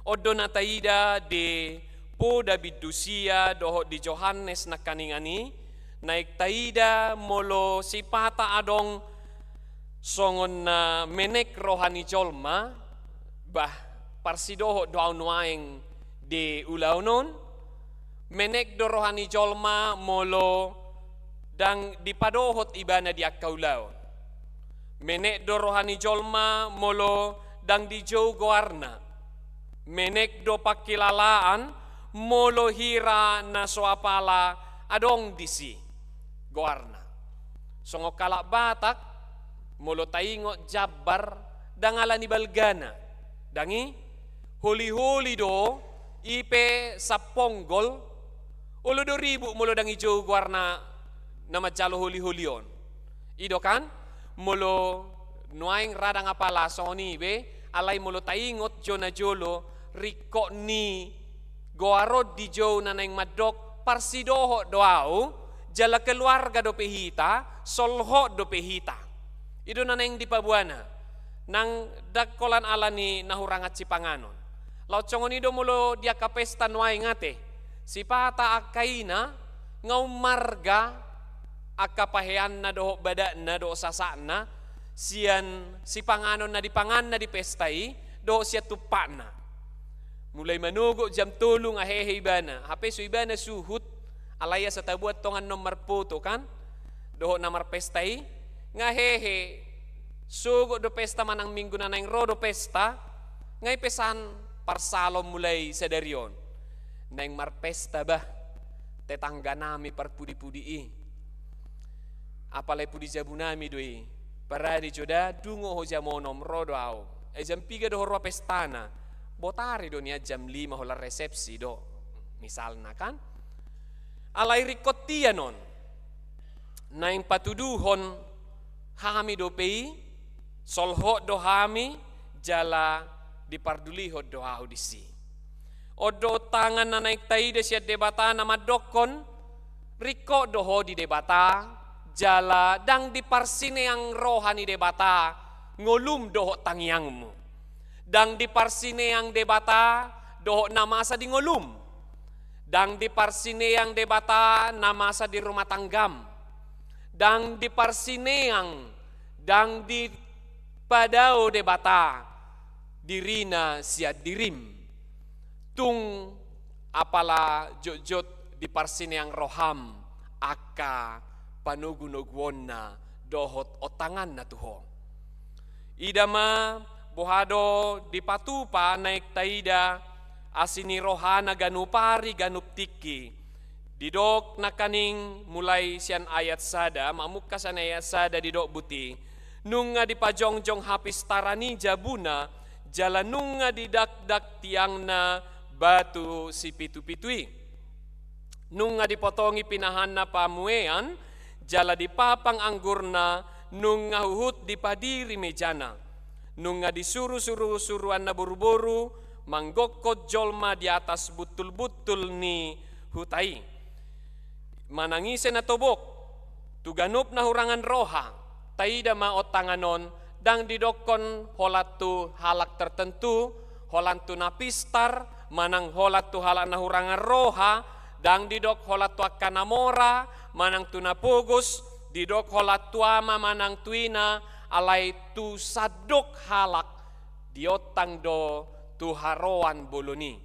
On do na taida di Poda bindu sia dohot di Johannes nangkaningan i, naeng taida molo sipata adong songon na menek roha ni jolma, bah, parsidohot do ahu nuaeng di ulaon on, menek do roha ni jolma molo ndang dipadohot ibana di angka ulaon. Menek do roha ni jolma molo ndang dijou goarna. Menek do pangkilalaan molo hira na so apala adong disi goarna. Songon halak Batak, molo taingot jambar, ndang ala ni balgana. Ndang i, holi-holi do, i pe samponggol, olo do ribut molo ndang dijou goarna na manjalo holi-holi on. I do kan, molo nuaeng ra ndang apala songon i be, alai molo taingot jo na jolo, ringkot ni goar on dijou na naeng mandok, parsidohot do ahu, jala keluarga dope hita, solhot dope hita. I do na naeng dipaboana, nang ndang holan ala ni na hurang sipanganon. Laos songon i do molo di angka pesta nuaeng ate, sipata angka ina, nga ummarga angka paheanna dohot badakna dohot sasakna, sian sipanganon na dipanganna di pesta i, dohot sian tumpakna. Mulai manogot jam tolu nga hehe ibana, hape so ibana suhut, alai asa taboan tongan non marpoto kan, dohot na marpesta i, nga hehe, sogot do pesta manang minggu na naeng ro do pesta, nga i pesan parsalon mulai sadari on. Naeng marpesta bah, tetangganami parpudi-pudi i. Apalai pudi jabunami do i. Parade jo da, dungo ho jam onom ro do ahu. E jam piga do ho roa pestana. Botari do nian jam lima holan resepsi do. Misalna kan. Alai ringkot tian on. Naeng patuduhon hami dope i, solhot do hami, jala dipardulihon do ahu disi. On do tangan na naeng taida sian Debata na mandokkon, ringkot do ho di Debata, jala ndang diparsineang roha ni Debata, ngolum dohot tangiangmu. Ndang diparsineang Debata, dohot na masa di ngolum. Ndang diparsineang Debata, na masa di rumah tanggam. Ndang diparsineang, ndang dipadao Debata, dirina sian dirim. Tung apala jotjot diparsineang roham, angka panogunoguonna dohot ontanganna tu ho. Ida ma, boha do dipatupa naeng taida, asi ni rohana ganup ari ganup tingki. Didok nangkaning mulai sian ayat sada, mamungka sian ayat sada didok buti. Nunga dipajongjong hapistaran i jabuna, jala nunga didakdak tiangna batu sipitupitu i. Nunga dipotongi pinahanna pamuean, jala dipapang anggurna, nunga huhut dipadiri mejana. Nunga disuru-suru suruan na boru-boru manggokkon jolma di atas buntul-buntul ni huta i. Manang ise na tobok, tu ganup na hurangan roha, taida ma ontangan on, ndang didokkon holan tu halak tertentu, holan tu na pistar, manang holan tu halak na hurangan roha, ndang didok holan tu angka na mora, manang tu na pogos, didok holan tu ama manang tu ina, alai tu sandok halak diontang do tu haroan bolon i.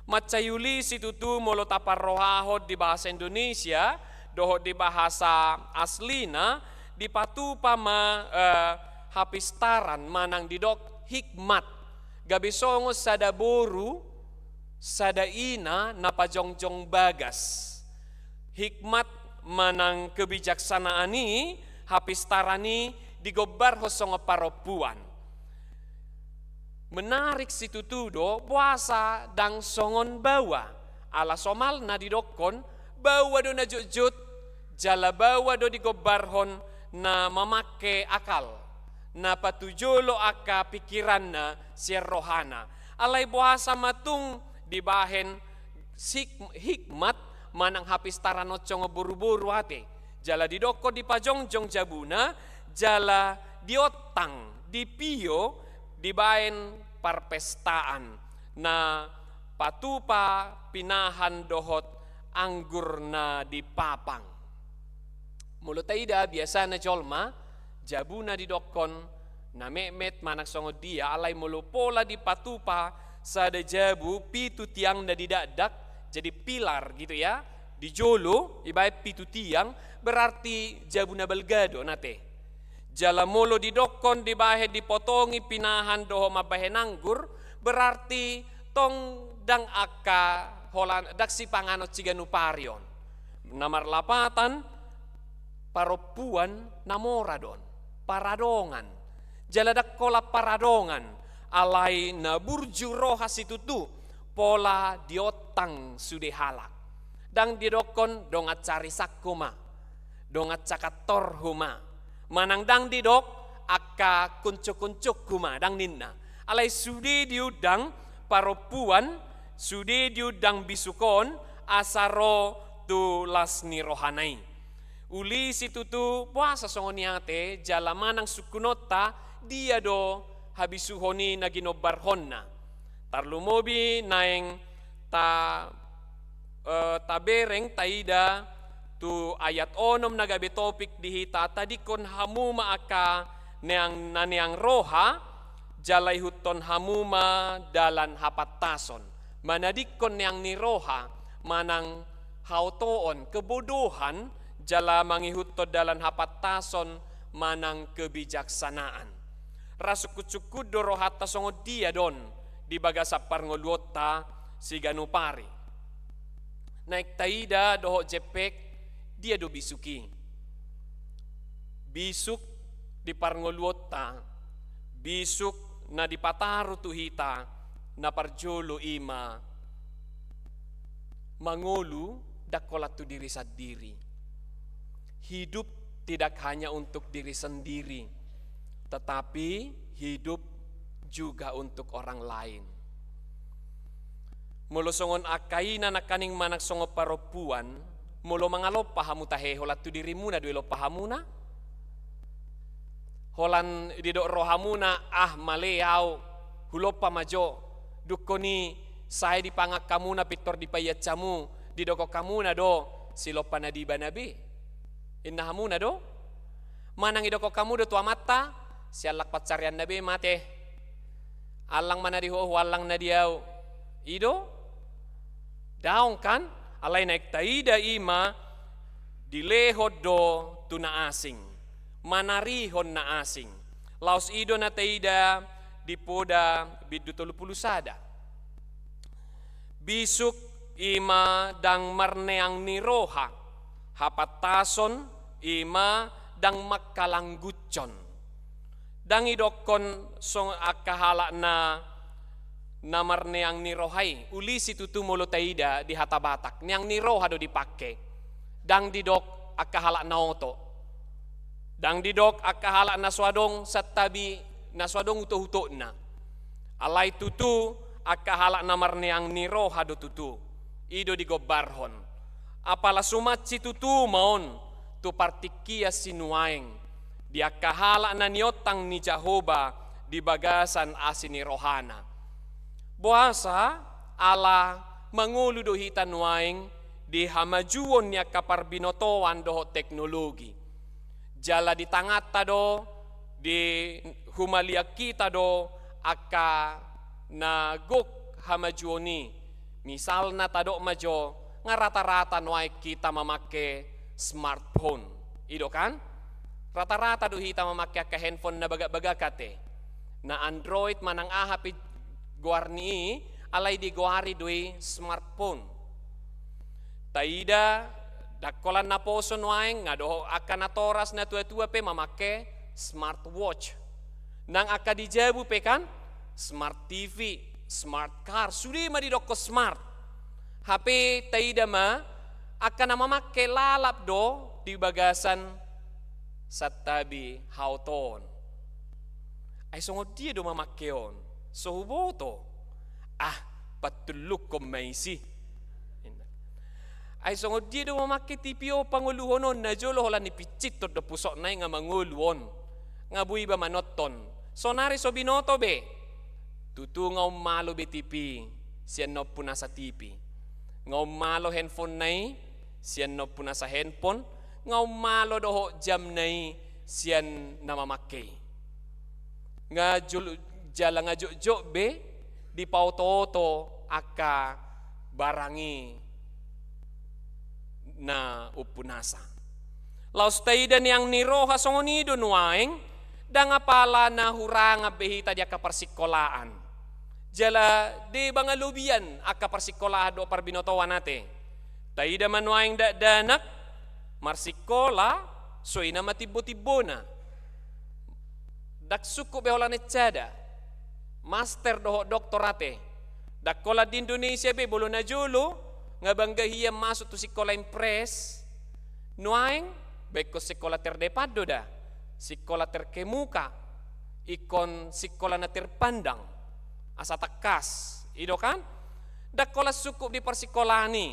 Mansai uli situtu molo taparrohahon di bahasa Indonesia, dohot di bahasa aslina, dipatupa ma, eh, hapistaran manang didok hikmat. Gabe songon sada boru, sada ina na pajongjong bagas. Hikmat manang kebijaksanaan i, hapistaran i digombarhon songon parompuan. Menarik situtu do, boasa ndang songon baoa. Ala somalna didokkon, baoa do na jotjot, jala baoa do digombarhon na mamangke akal, na patujolo angka pingkiranna sian rohana. Alai boasa ma tung dibahen sik-, hikmat manang hapistaran on songon boru-boru ate. Jala didokkon dipajongjong jabuna, jala diontang, dipio, dibahen parpestaan na patupa pinahan dohot anggur na dipapang. Molo taida biasana jolma, jabuna didokkon na metmet manang songon dia, alai molo pola dipatupa sada jabu pitu tiang na didakdak, jadi pilar gitu ya, di jolo, ibahen pitu tiang, berarti jabu na balga do na ate. Jala molo didokkon dibahen dipotongi pinahan dohot mambahen anggur, berarti tong ndang angka holan, ndang sipanganon siganup ari on. Na marlapatan, parompuan na mora do on, paradongan. Jala ndang holan paradongan, alai na burju roha situtu, pola diontang sude halak. Ndang didokkon dongan sarisak hamu ma, dongan sakantor hamu ma, manang ndang didok angka konco-koncongku ma, ndang ninna. Alai sude diundang parompuan, sude diundang bisuk on, asa ro tu las ni rohana i. Uli situtu boasa songon i ate, jala manang sungkunonta, dia do habisuhon i na ginombarhonna. Tarlumobi naeng ta, eh, tabereng taida tu ayat onom na gabe topik di hita, tadingkon hamu ma angka neang, na neang roha, jala ihuthon hamu ma dalan hapantason. Manadingkon neang ni roha, manang haotoon, kebodohan, jala mangihuthon dalan hapantason, manang kebijaksanaan. Ra sungkun-sungkun do rohanta songon dia do on di bagasan parngoluonta siganup ari. Naeng taida dohot jempek, dia do bisuk i. Bisuk di parngoluonta, bisuk na dipataru tu hita, na parjolo i ma mangolu ndang holan tu diri sandiri. Hidup tidak hanya untuk diri sendiri, tetapi hidup juga untuk orang lain. Molo songon angka ina nangkaning manang songon parompuan, molo mangalompa hamu tahe, holan tu dirimuna do ilompa hamuna? Holan didok rohamuna, ah, male au, hulompa ma jo, dungkon i sae dipangan hamuna pintor dipaias hamu, didokkon hamuna do, silompa na di ibana be. Inna hamuna do? Manang idokkon hamu do tu amanta, siallang pansarianna be ma ate. Allang ma na di ho, huallang na di au. I do? Daong kan? Alai naeng taida i ma dilehon do tu na asing. Manarihon na asing. Laos i do na taida di Poda bindu tolu pulu sada. Bisuk i ma ndang marneang ni roha, hapantason i ma ndang mangkalangguthon. Ndang idokkon songon angka halak na, na marneang ni roha i, uli situtu molo taida di hata Batak, neang ni roha do dipangke. Ndang didok angka halak na oto. Ndang didok angka halak na so adong santabi na so adong utok-utokna. Alai tutu angka halak na marneang ni roha do tutu. I do digombarhon. Apala suman situtu ma on tu partingkian sinuaeng di angka halak na niontang ni Jahowa di bagasan asi ni rohana. Boasa? Ala mangolu do hita nuaeng di hamajuon ni angka parbinotoan dohot teknologi. Jala di tanganta do, di humaliang hita do angka na gok hamajuon i. Misalna tadok ma jo, nga rata-rata nuaeng hita mamake smartphone. I do kan? Rata-rata do hita mamake angka handphone na bagak-bagak ate. Na Android manang aha pe goar ni i, alai digoari do i smartphone. Taida, ndang holan naposo nuaeng, nga dohot angka natoras natua-tua pe mamake smartwatch. Nang angka di jabu pe kan, smart T V, smart car, sude ma didokkon smart. Hape taida ma, angka na mamake lalap do di bagasan santabi haotoon. Ai songon dia do mamake on? So huboto. Ah, patullukkon ma isi. Ai songon dia do mamake T V on pangoluhon on? Na jolo holan ni pincit on do pusokna i nga mangolu on. Nga boi iba manonton. Sonari so binoto be. Tutu nga ummalo be T V sian na umpunasa T V. Nga ummalo handphone na i sian na umpunasa handphone. Nga ummalo dohot jam na i sian na mamake i. Nga jolo, jala nga jotjot be dipaoto-oto angka barang i na umpunasa. Laos taida neang ni roha songon i do nuaeng, ndang apala na hurangan be hita di angka parsikolaan. Jala deba nga lobian angka parsikolaan dohot parbinotoan ate. Taida ma nuaeng dakdanak, marsikola, so i nama timbo-timbona. Ndang sungkun be holan S sada, master dohot doktor ate. Ndang holan di Indonesia be, molo na jolo nga bangga hian masuk tu sikola impres. Nuaeng, ba ingkon sikola terdepan do da, sikola terkemuka, ingkon sikola na terpandang, asa tangkas, i do kan? Ndang holan sungkun di parsikolaan i.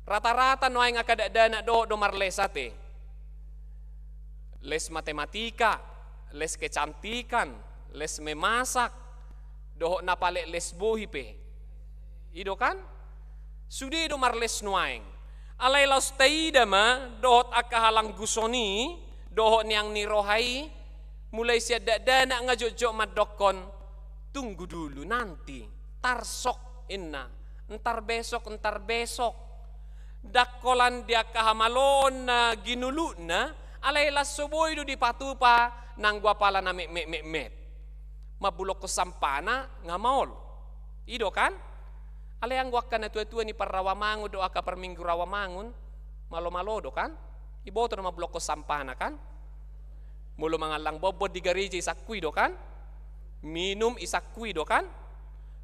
Rata-rata nuaeng angka dakdanak dohot do marles ate. Les matematika, les kecantikan, les memasak, dohot na palet les bohi pe. I do kan? Sude do marles nuaeng. Alai laos taida ma dohot angka halangguson i, dohot neang ni roha i, mulai sian dakdanak nga jotjot mandokkon, "Tunggu dulu, nanti, tarsok," inna. "Ntar besok, ntar besok." Ndang holan di angka hamaloon na ginulutna, alai laos so boi do dipatupa nanggo apala na metmet-metmet. Mambulongkon sampana nga maol. I do kan? Alai anggo angka natua-tua ni parrawamangun dohot angka parminggu rawamangun, malo-malo do kan? Iboto do mambulongkon sampana kan? Molo mangallang bombon di gareja isangkui do kan? Minum isangkui do kan?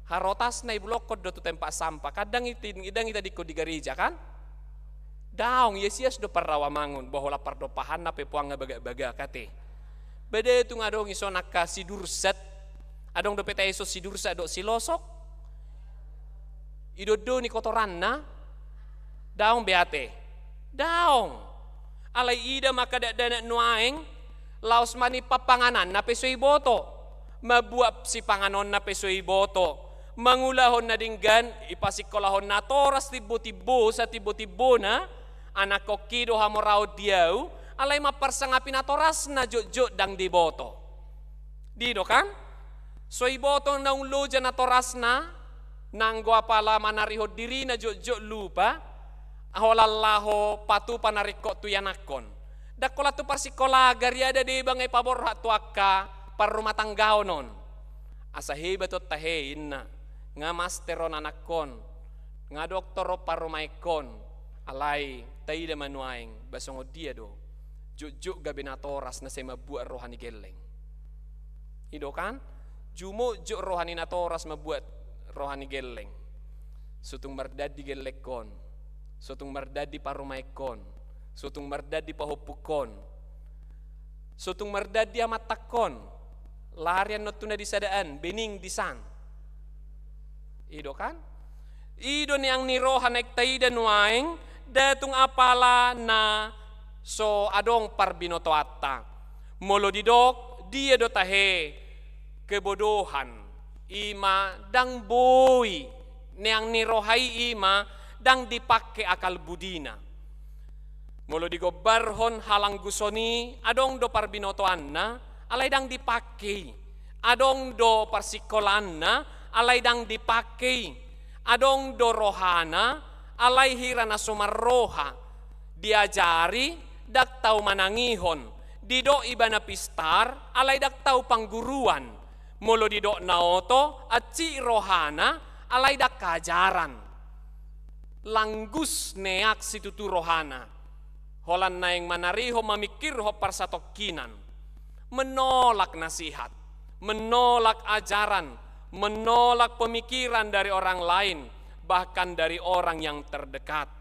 Harotasna ibulongkon do tu tempat sampah kan? Ndang i-, ndang itadingkon di gareja kan? Daong, ias-ias do parrawamangun, ba holan pardompahanna pe puang nga bagak-bagak ate. Ba da tung adong ison angka sidursat, adong dope taison sidursat dohot silosok. Idondoni kotoranna, daong be ate. Daong. Alai ida ma angka dakdanak nuaeng, laos manimpan pangananna pe so iboto, mambuat sipanganonna pe so iboto, mangulahon na denggan, ipasikkolahon natoras timbo-timbo, satimbo-timbona, anakhonki do hamoraon di ahu, alai mamparsangap i natorasna jotjot ndang diboto. Di do kan? So iboto naung loja natorasna, nanggo apala manarihon dirina jotjot lupa, holan laho patupa na ringkot tu ianakhon. Ndang holan tu parsikolaan, gariada deba nga ipaborhat tu angka parrumatanggaon on. Asa hebat on tahe inna, nga master on anakhon, nga doktor on parumaenhon, alai taida ma nuaeng, ba songon dia do. Jotjot gabe natoras na sai mambuat roha ni gelleng. I do kan? Jumotjot roha ni natoras mambuat roha ni gelleng. So tung mardandi gellengkon, so tung mardandi parumaenhon, so tung mardandi pahompuhon, so tung mardandi amantanhon. Larian non tu na di sada an, bening di san. I do kan? I do neang ni roha naeng taida nuaeng, nda tung apala na so adong parbinotoanta. Molo didok, dia do tahe kebodohan, i ma ndang boi neang ni roha i, i ma ndang dipangke akal budina. Molo digombarhon halangguson i, adong do parbinotoanna, alai ndang dipangke i. Adong do parsingkolaanna, alai ndang dipangke i. Adong do rohana, alai hira na so marroha. Diajari, ndang tau manangihon. Didok ibana pistar, alai ndang tau pangguruan. Molo didok na oto, hansit rohana, alai ndang ajaran. Langgus neang situtu rohana. Holan naeng manarihon mamingkirhon parsatongkinan. Menolak nasihat, menolak ajaran, menolak pemikiran dari orang lain, bahkan dari orang yang terdekat.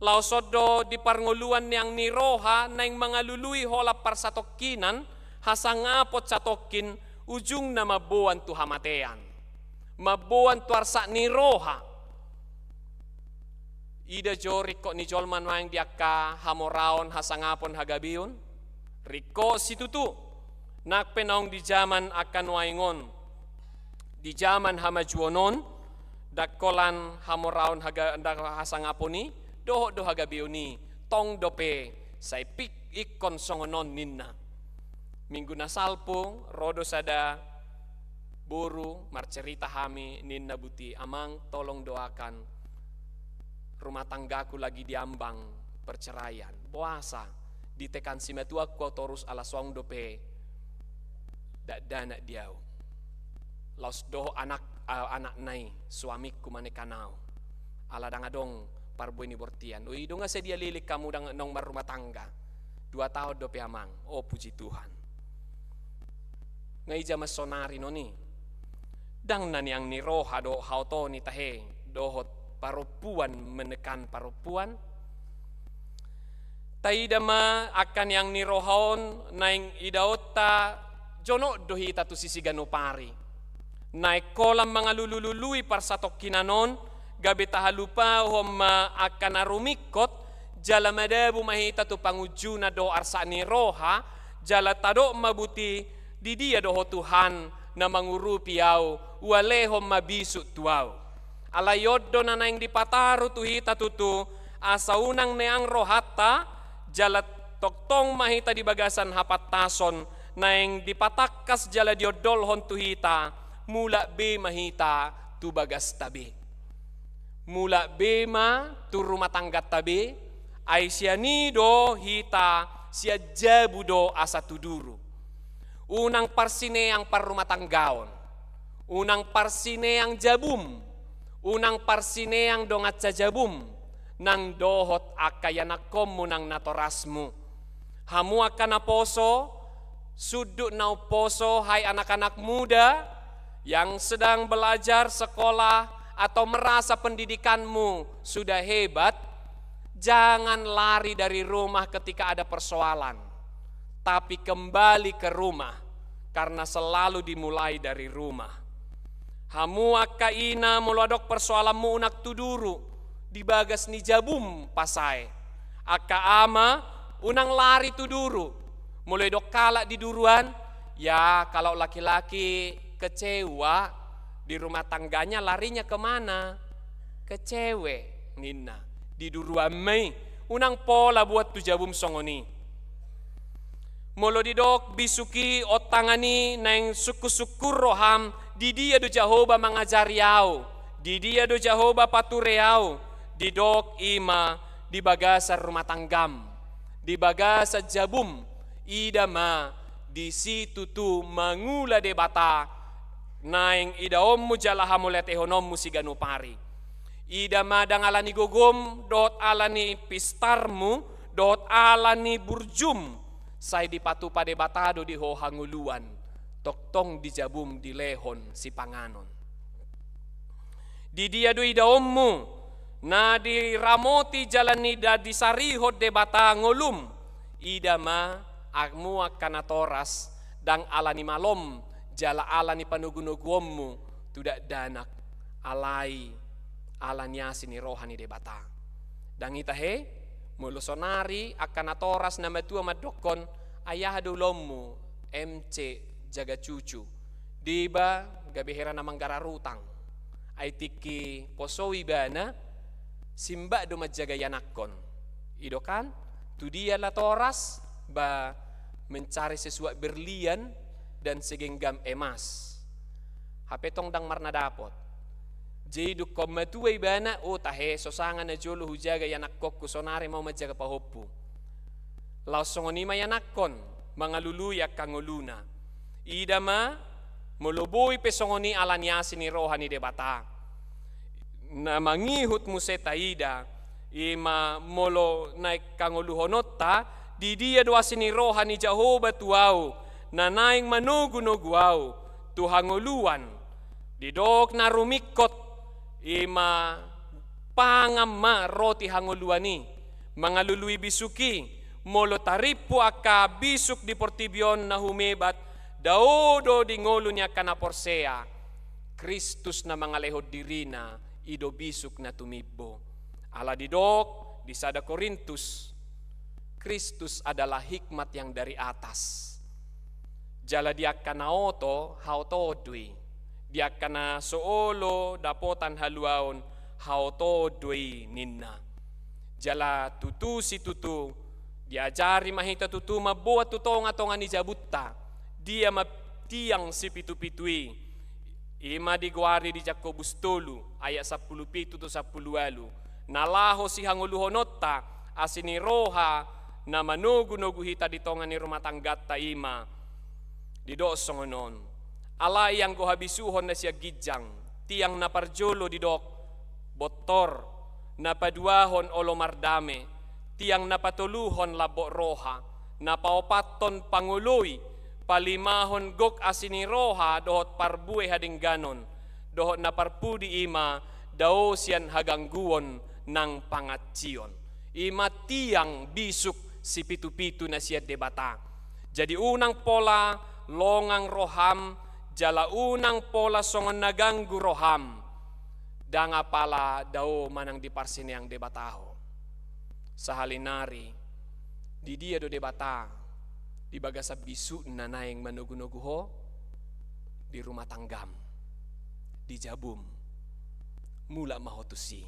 Laos on do di parngoluan neang ni roha naeng mangalului holan parsatongkinan, hasangapon satongkin, ujungna mamboan tu hamatean. Mamboan tu arsak ni roha. Ida jo ringkot ni jolma nuaeng di angka hamoraon, hasangapon, hagabeon. Ringkot situtu. Nang pe naung di jaman angka nuaeng on, di jaman hamajuon on, ndang holan hamoraon haga-, ndang hasangapon i, dohot do hagabeon i, tong dope sai pik ingkon songon on ninna. Minggu na salpu, ro do sada boru, marcerita hami, ninna buti, "Amang, tolong doakan, rumah tanggaku lagi diambang perceraian." "Boasa? Ditekan simatuangku au torus ala so adong dope dakdanak di au." Laos dohot anak, a-, anakna i, "Suamingku manekan au, ala ndang adong parbue ni bortian." "O i do nga sadia leleng hamu ndang naung marrumah tangga?" "Dua taon dope, Amang." "O, puji Tuhan." Nga i jaman sonari non i. Ndang na neang ni roha dohot haoto ni tahe, dohot parompuan menekan parompuan. Taida ma angka neang ni roha on naeng idaonta, jonok do hita tusi siganup ari. Naeng holan mangalului-lului parsatongkinan on, gabe tahalupahon ma angka na rumingkot, jala madabu ma hita tu pangunjunan dohot arsak ni roha, jala tadok ma buti, "Di dia do Ho Tuhan na mangurupi au, ualehon ma bisuk tu au." Alai on do na naeng dipataru tu hita tutu, asa unang neang rohanta, jala tongtong ma hita di bagasan hapantason, naeng dipatangkas jala diondolhon tu hita, mulak be ma hita tu bagasta be. Mulak be ma tu rumah tangganta be, ai sian i do hita, sian jabu do asa tu duru. Unang parsineang parrumahtanggaon, unang parsineang jabum, unang parsineang dongan sajabum, nang dohot angka ianakkonmu nang natorasmu. Hamu angka naposo, sundut na umposo, hai anak-anak muda yang sedang belajar sekolah atau merasa pendidikanmu sudah hebat, jangan lari dari rumah ketika ada persoalan, tapi kembali ke rumah, karena selalu dimulai dari rumah. Hamu angka ina, molo adong persoalanmu, unang tu duru, di bagas ni jabum pasae. Angka ama, unang lari tu duru. Molo didok halak di duruan, ya, kalau laki-laki kecewa di rumah tangganya, larinya kemana? Ke cewek, ninna. Di duruan ma i, unang pola buat tu jabum songon i. Molo didok bisuk i, ontangan i, naeng sungkun-sungkun roham, di dia do Jahowa mangajari au, di dia do Jahowa pature au, didok i ma di bagasan rumah tanggam, di bagasan jabum, ida ma di situtu mangula Debata, naeng idaonmu jala hamauliatehononmu siganup ari. Ida ma ndang ala ni gogom, dohot ala ni pistarmu, dohot ala ni burjum, sai dipatupa Debata do di ho hangoluan, tongtong di jabum dilehon sipanganon. Di dia do idaonmu, na diramoti jala ni na disarihon Debata ngolum, ida ma hamu angka natoras, ndang ala ni malom jala ala ni panogunoguonmu tu dakdanak, alai ala ni asi ni roha ni Debata. Ndang i tahe, molo sonari angka natoras na matua mandokkon, ai aha do ulaonmu, M C jaga cucu, deba gabe hera na manggarar utang. Ai tingki poso ibana, simbak do manjaga ianakkon. I do kan, tu dia natoras, ba mencari sesuak berlian dan segenggam emas. Hape tong ndang marnadapot. Jadi dungkon matua ibana, o tahe, so sanga na jolo hujaga ianakkonku, sonari ma au manjaga pahompu. Laos songon i ma ianakkon mangalului angka ngoluna. Ida ma, molo boi pe songon i ala ni asi ni roha ni Debata. Na mangihut muse taida, i ma molo naeng hangoluhononta, di dia do asi ni roha ni Jahowa tu ahu, na naeng manogunogu ahu tu hangoluan. Didok na rumingkot, i ma pangan ma roti hangoluan i, mangalului bisuk i, molo tarimpu angka bisuk di portibi on na humebat, dao do di ngolu ni angka na porsea. Kristus na mangalehon dirina, i do bisuk na tumimbo. Ala didok di sada Korintus, Kristus adalah hikmat yang dari atas. Jala di angka na oto, haotoon do i. Di angka na so olo dapotan haluaon, haotoon do i ninna. Jala tutu situtu, diajari ma hita tutu mamboan tu tongatonga ni jabunta, dia ma tiang sipitupitu i. I ma digoari di Jakobus tolu ayat sampulu pitu tu sampulu ualu, na laho sihangoluhononta, asi ni roha na manogunogu hita di tonga ni rumah tangganta, i ma didok songon on. Alai anggo habisuhon na sian ginjang, tiang na parjolo didok bontor, na paduahon olo mardame, tiang na patoluhon lambok roha, na paopathon pangoloi, palimahon gok asi ni roha dohot parbue hadengganon, dohot na parpudi i ma dao sian hagangguon nang pangansion. I ma tiang bisuk sipitupitu na sian Debata. Jadi unang pola longang roham, jala unang pola songon na ganggu roham. Ndang apala dao manang diparsineang Debata ho. Sahali nari, di dia do Debata di bagasan bisukna naeng manogunogu ho? Di rumah tanggam, di jabum. Mulak ma ho tusi.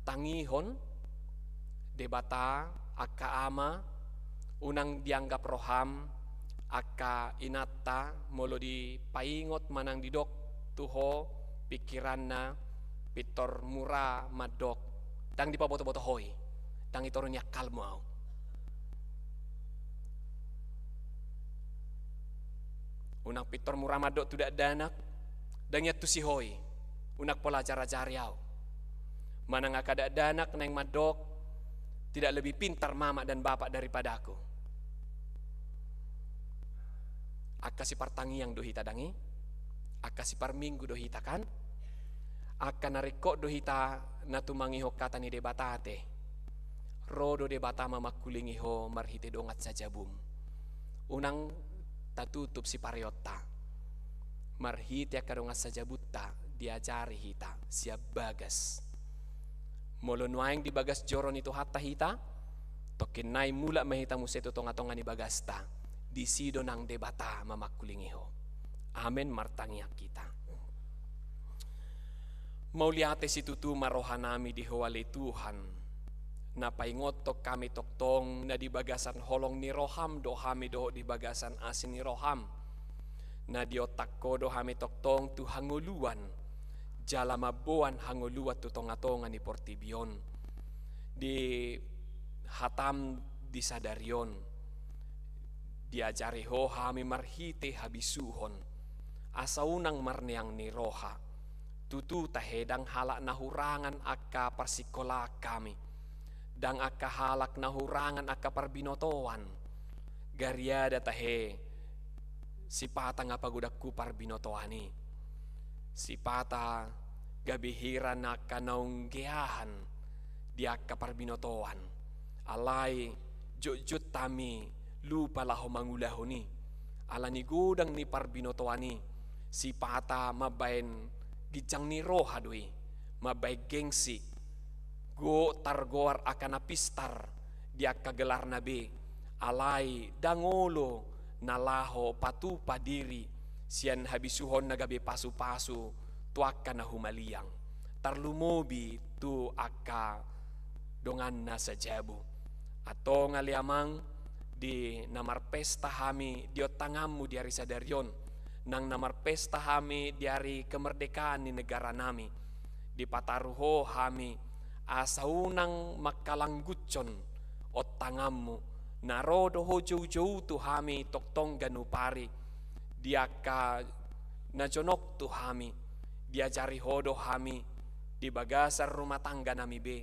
Tangihon Debata angka ama, unang dianggap roham angka inanta, molo dipaingot manang didok tu ho pingkiranna, pintor mura mandok, ndang dipabotoboto ho i, ndang itoru ni akkalmu ahu. Unang pintor mura mandok tu dakdanak, ndang iantusi ho i, unang pola ajarajari ahu. Manang angka dakdanak naeng mandok, tidak lebih pintar mama dan bapak daripadaku. Angka sipartangiang do hita ndang i, angka siparminggu do hita kan, angka na ringkot do hita na tumangihon hata ni Debata ate. Ro do Debata mamangkulingi ho marhite dongan sajabum. Unang tatutup sipareonta. Marhite angka dongan sajabunta diajari hita sian bagas. Molo nuaeng di bagas joro ni Tuhanta hita, tongkin nai mulak ma hita muse tu tongatonga ni bagasta. Disi do nang Debata mamangkulingi ho. Amen, martangiang hita. Mauliate situtu ma rohanami di Ho ale Tuhan, na paingothon hami tongtong na di bagasan holong ni roham do hami dohot di bagasan asi ni roham, na diontang ho do hami tongtong tu hangoluan, jala mamboan hangoluan tu tongatonga ni portibi on. Di hatam di sadari on, diajari ho hami marhite habisuhon, asa unang marneang ni roha. Tutu tahe ndang halak na hurangan angka parsikolaan hami, ndang angka halak na hurangan angka parbinotoan. Gariada tahe sipata nga pagodangku parbinotoan i. Sipata gabe hira na angka naung geahan di angka parbinotoan. Alai jotjot hami lupa laho mangulahon i. Ala ni godang ni parbinotoan i, sipata mambaen ginjang ni roha do i, mambaen gengsi, gok targoar angka na pistar di angka gelarna be, alai ndang olo na laho patupa diri sian habisuhon na gabe pasupasu tu angka na humaliang, tarlumobi tu angka donganna sajabu. Antong ale Amang, di na marpesta hami di ontanganmu di ari sadari on, nang na marpesta hami di ari kemerdekaan ni negaranami, dipataru Ho hami, asa unang mangkalangguthon ontanganmu, na ro do Ho joujou tu hami tongtong ganup ari, di angka na jonok tu hami, diajari Ho do hami, di bagasan rumah tangganami be,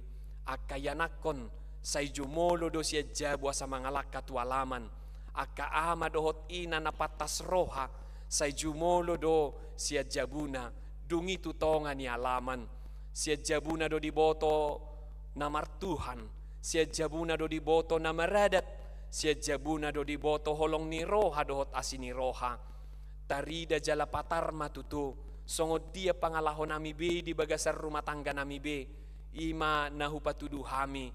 angka ianakhon, sai jumolo do sian jabu asa mangalangka tu alaman, angka ama dohot ina na pantas roha, sai jumolo do sian jabuna, dung i tu tonga ni alaman, sian jabuna do diboto na martuhan, sian jabuna do diboto na maradat, sian jabuna do diboto holong ni roha dohot asi ni roha. Tarida jala patar ma tutu, songon dia pangalahonami be di bagasan rumah tangganami be, i ma na hupatudu hami,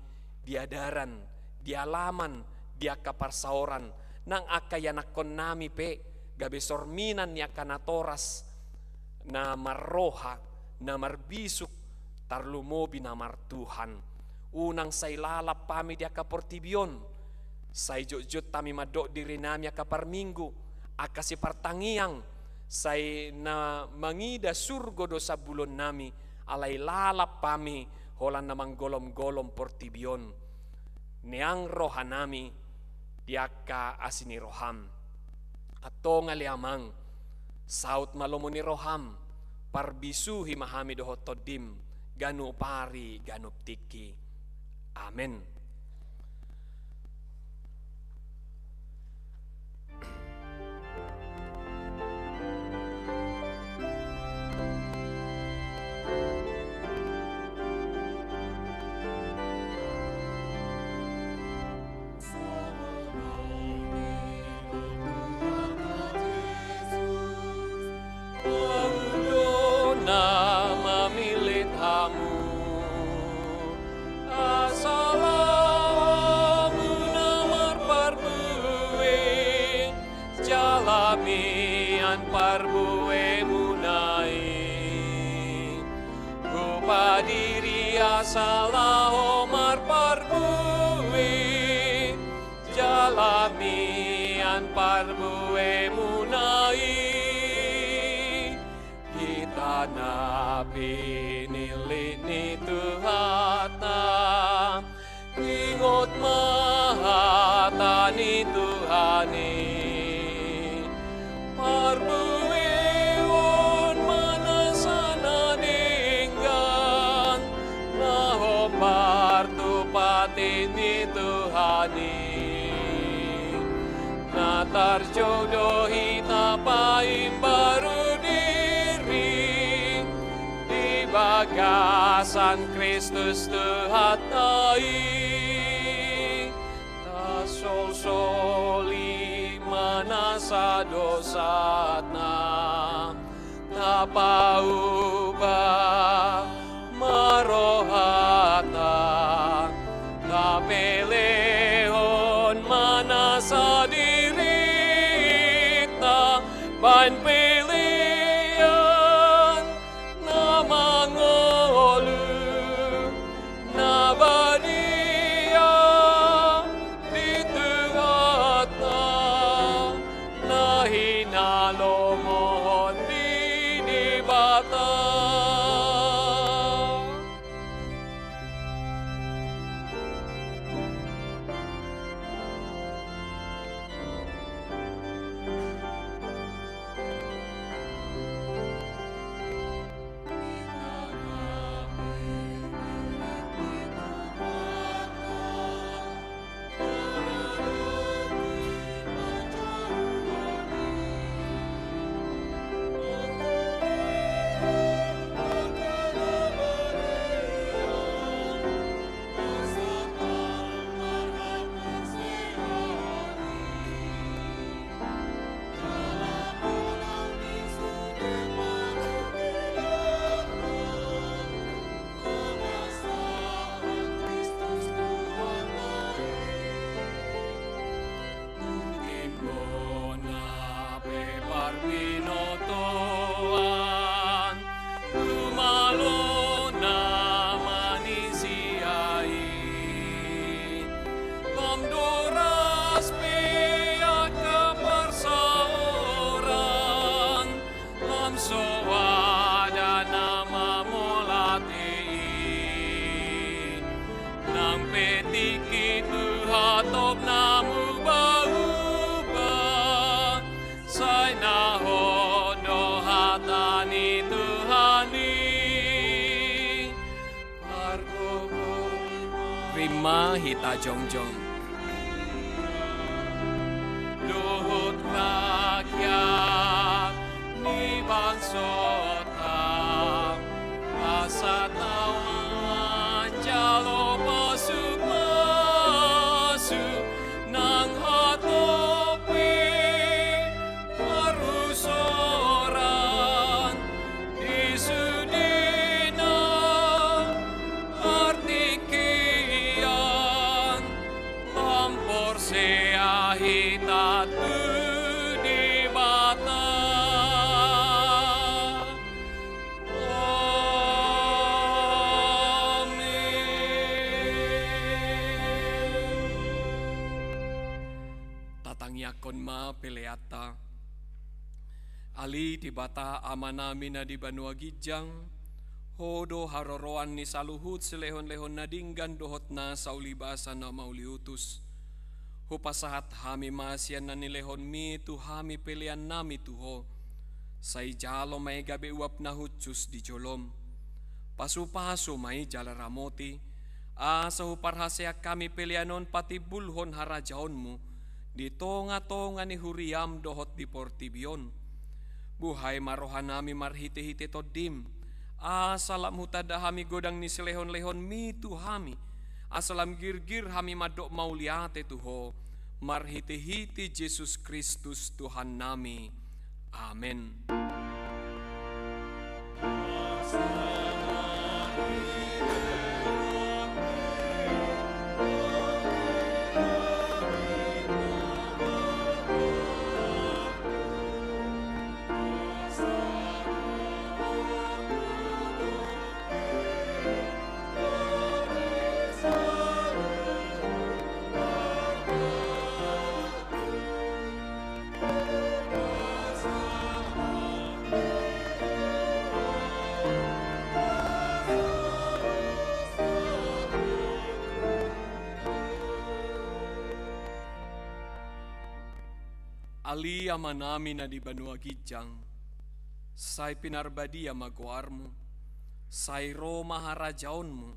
di adaran, di alaman, di angka parsaoran, nang angka ianakhonnami pe, gabe sorminan ni angka natoras, na marroha, na marbisuk, tarlumobi na martuhan. Unang sai lalap hami di angka portibi on, sai jotjot hami mandok dirinami angka parminggu, angka sipartangiang, sai na mangida surgo do sabulonnami, alai lalap hami holan na manggolomgolom portibi on. Neang rohanami di angka asi ni roham. Antong ale Amang, saut ma lomo ni roham, parbisuhi ma hami dohot tondim, ganup ari ganup tingki. Amen. Ahu do na mamillit hamu, asa laho hamu na marparbue, jala mian parbuemuna i. Hupadiri asa laho marparbue, jala mian parbuemuna i. Hita na pinillit ni Tuhanta, ingot ma hata ni Tuhan i. Parbuehon ma nasa na denggan, na hombar tu patik ni Tuhan i. Na tarjou do hita paimbaru diri di bagasan Kristus Tuhanta i. Tasolsoli ma nasa dosanta, tapauba ma rohanta, tapelehon ma nasa dirinta baen pelean na mangolu, na badia di Tuhanta, na hinalomohon ni Debata. Pe tingki tu hatop na mubauba, sai na hot do hata ni Tuhan i. Rima hita jongjong. Dohot rakyat ni bangsota, asa taon jalo pasupasu nang hatop i, parusoran di sudena, partingkian, lam porsea hita tu Debata. Amen. Tatangiangkon ma peleanta. Ale Debata Amanami na di banua ginjang, Ho do haroroan ni saluhut silehonlehon na denggan dohot nasa ulibasa na mauliutus. Hupasahat hami ma sian na nilehonMi tu hami peleannami tu Ho. Sai jalo ma i gabe uap na hushus di jolom. Pasupasu ma i jala ramoti, asa huparhaseang hami pelean on patimbulhon harajaonMu di tongatonga ni huriaM dohot di portibi on. Buhai ma rohanami marhitehite TondiM, asa lam hutanda hami godang ni silehonlehonMi tu hami, asa lam girgir hami mandok mauliate tu Ho, marhitehite Jesus Kristus Tuhannami. Amen. Ale Amanami na di banua ginjang, sai pinarbadia ma goarMu, sai ro ma harajaonMu,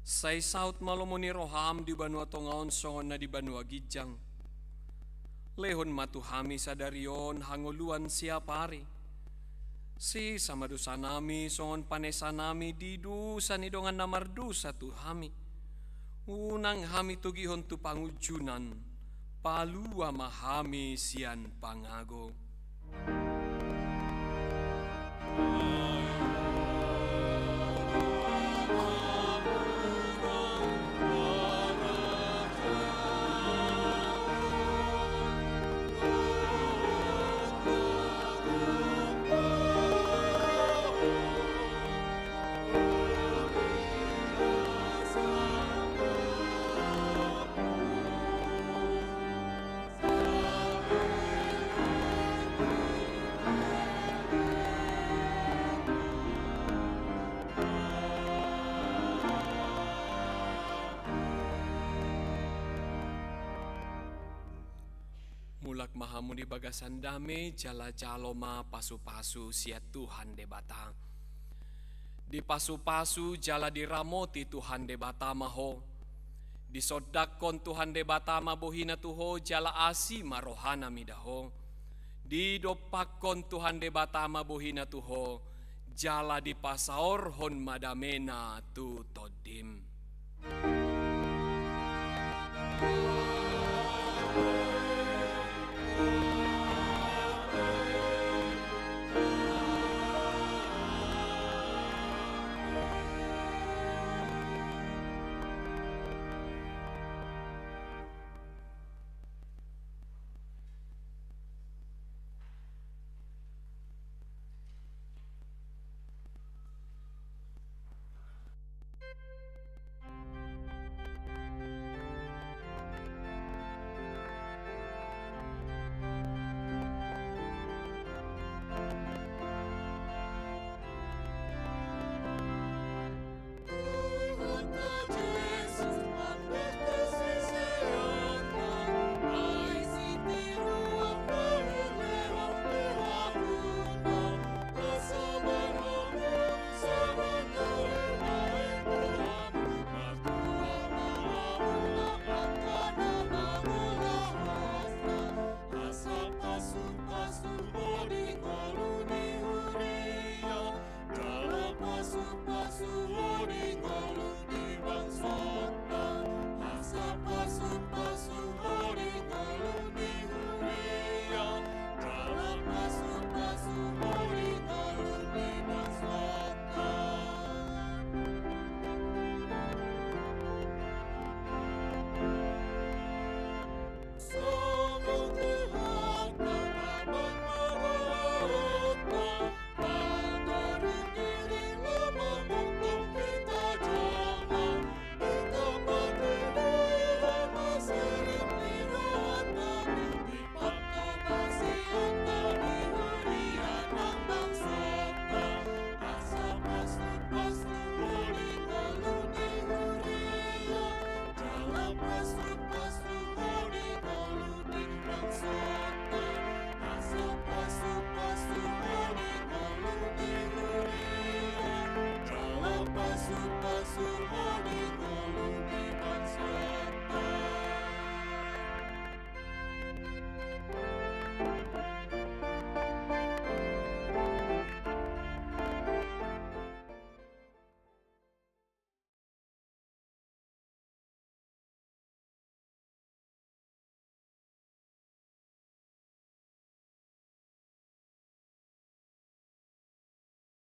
sai saut ma lomo ni rohaM di banua tonga on songon na di banua ginjang. Lehon ma tu hami sadari on hangoluan siapari. Sesa ma dosanami songon panesanami di dosa ni dongan na mardosa tu hami. Unang hami togihon tu pangunjunan, palua ma hami sian pangago. Mulak ma hamu di bagasan dame, jala jalo ma pasupasu sian Tuhan Debata. Dipasupasu jala diramoti Tuhan Debata ma ho. Disondangkon Tuhan Debata ma bohiNa tu ho, jala asi ma rohaNa mida ho. Didompakkon Tuhan Debata ma bohiNa tu ho, jala dipasaorhon ma dameNa tu tondim.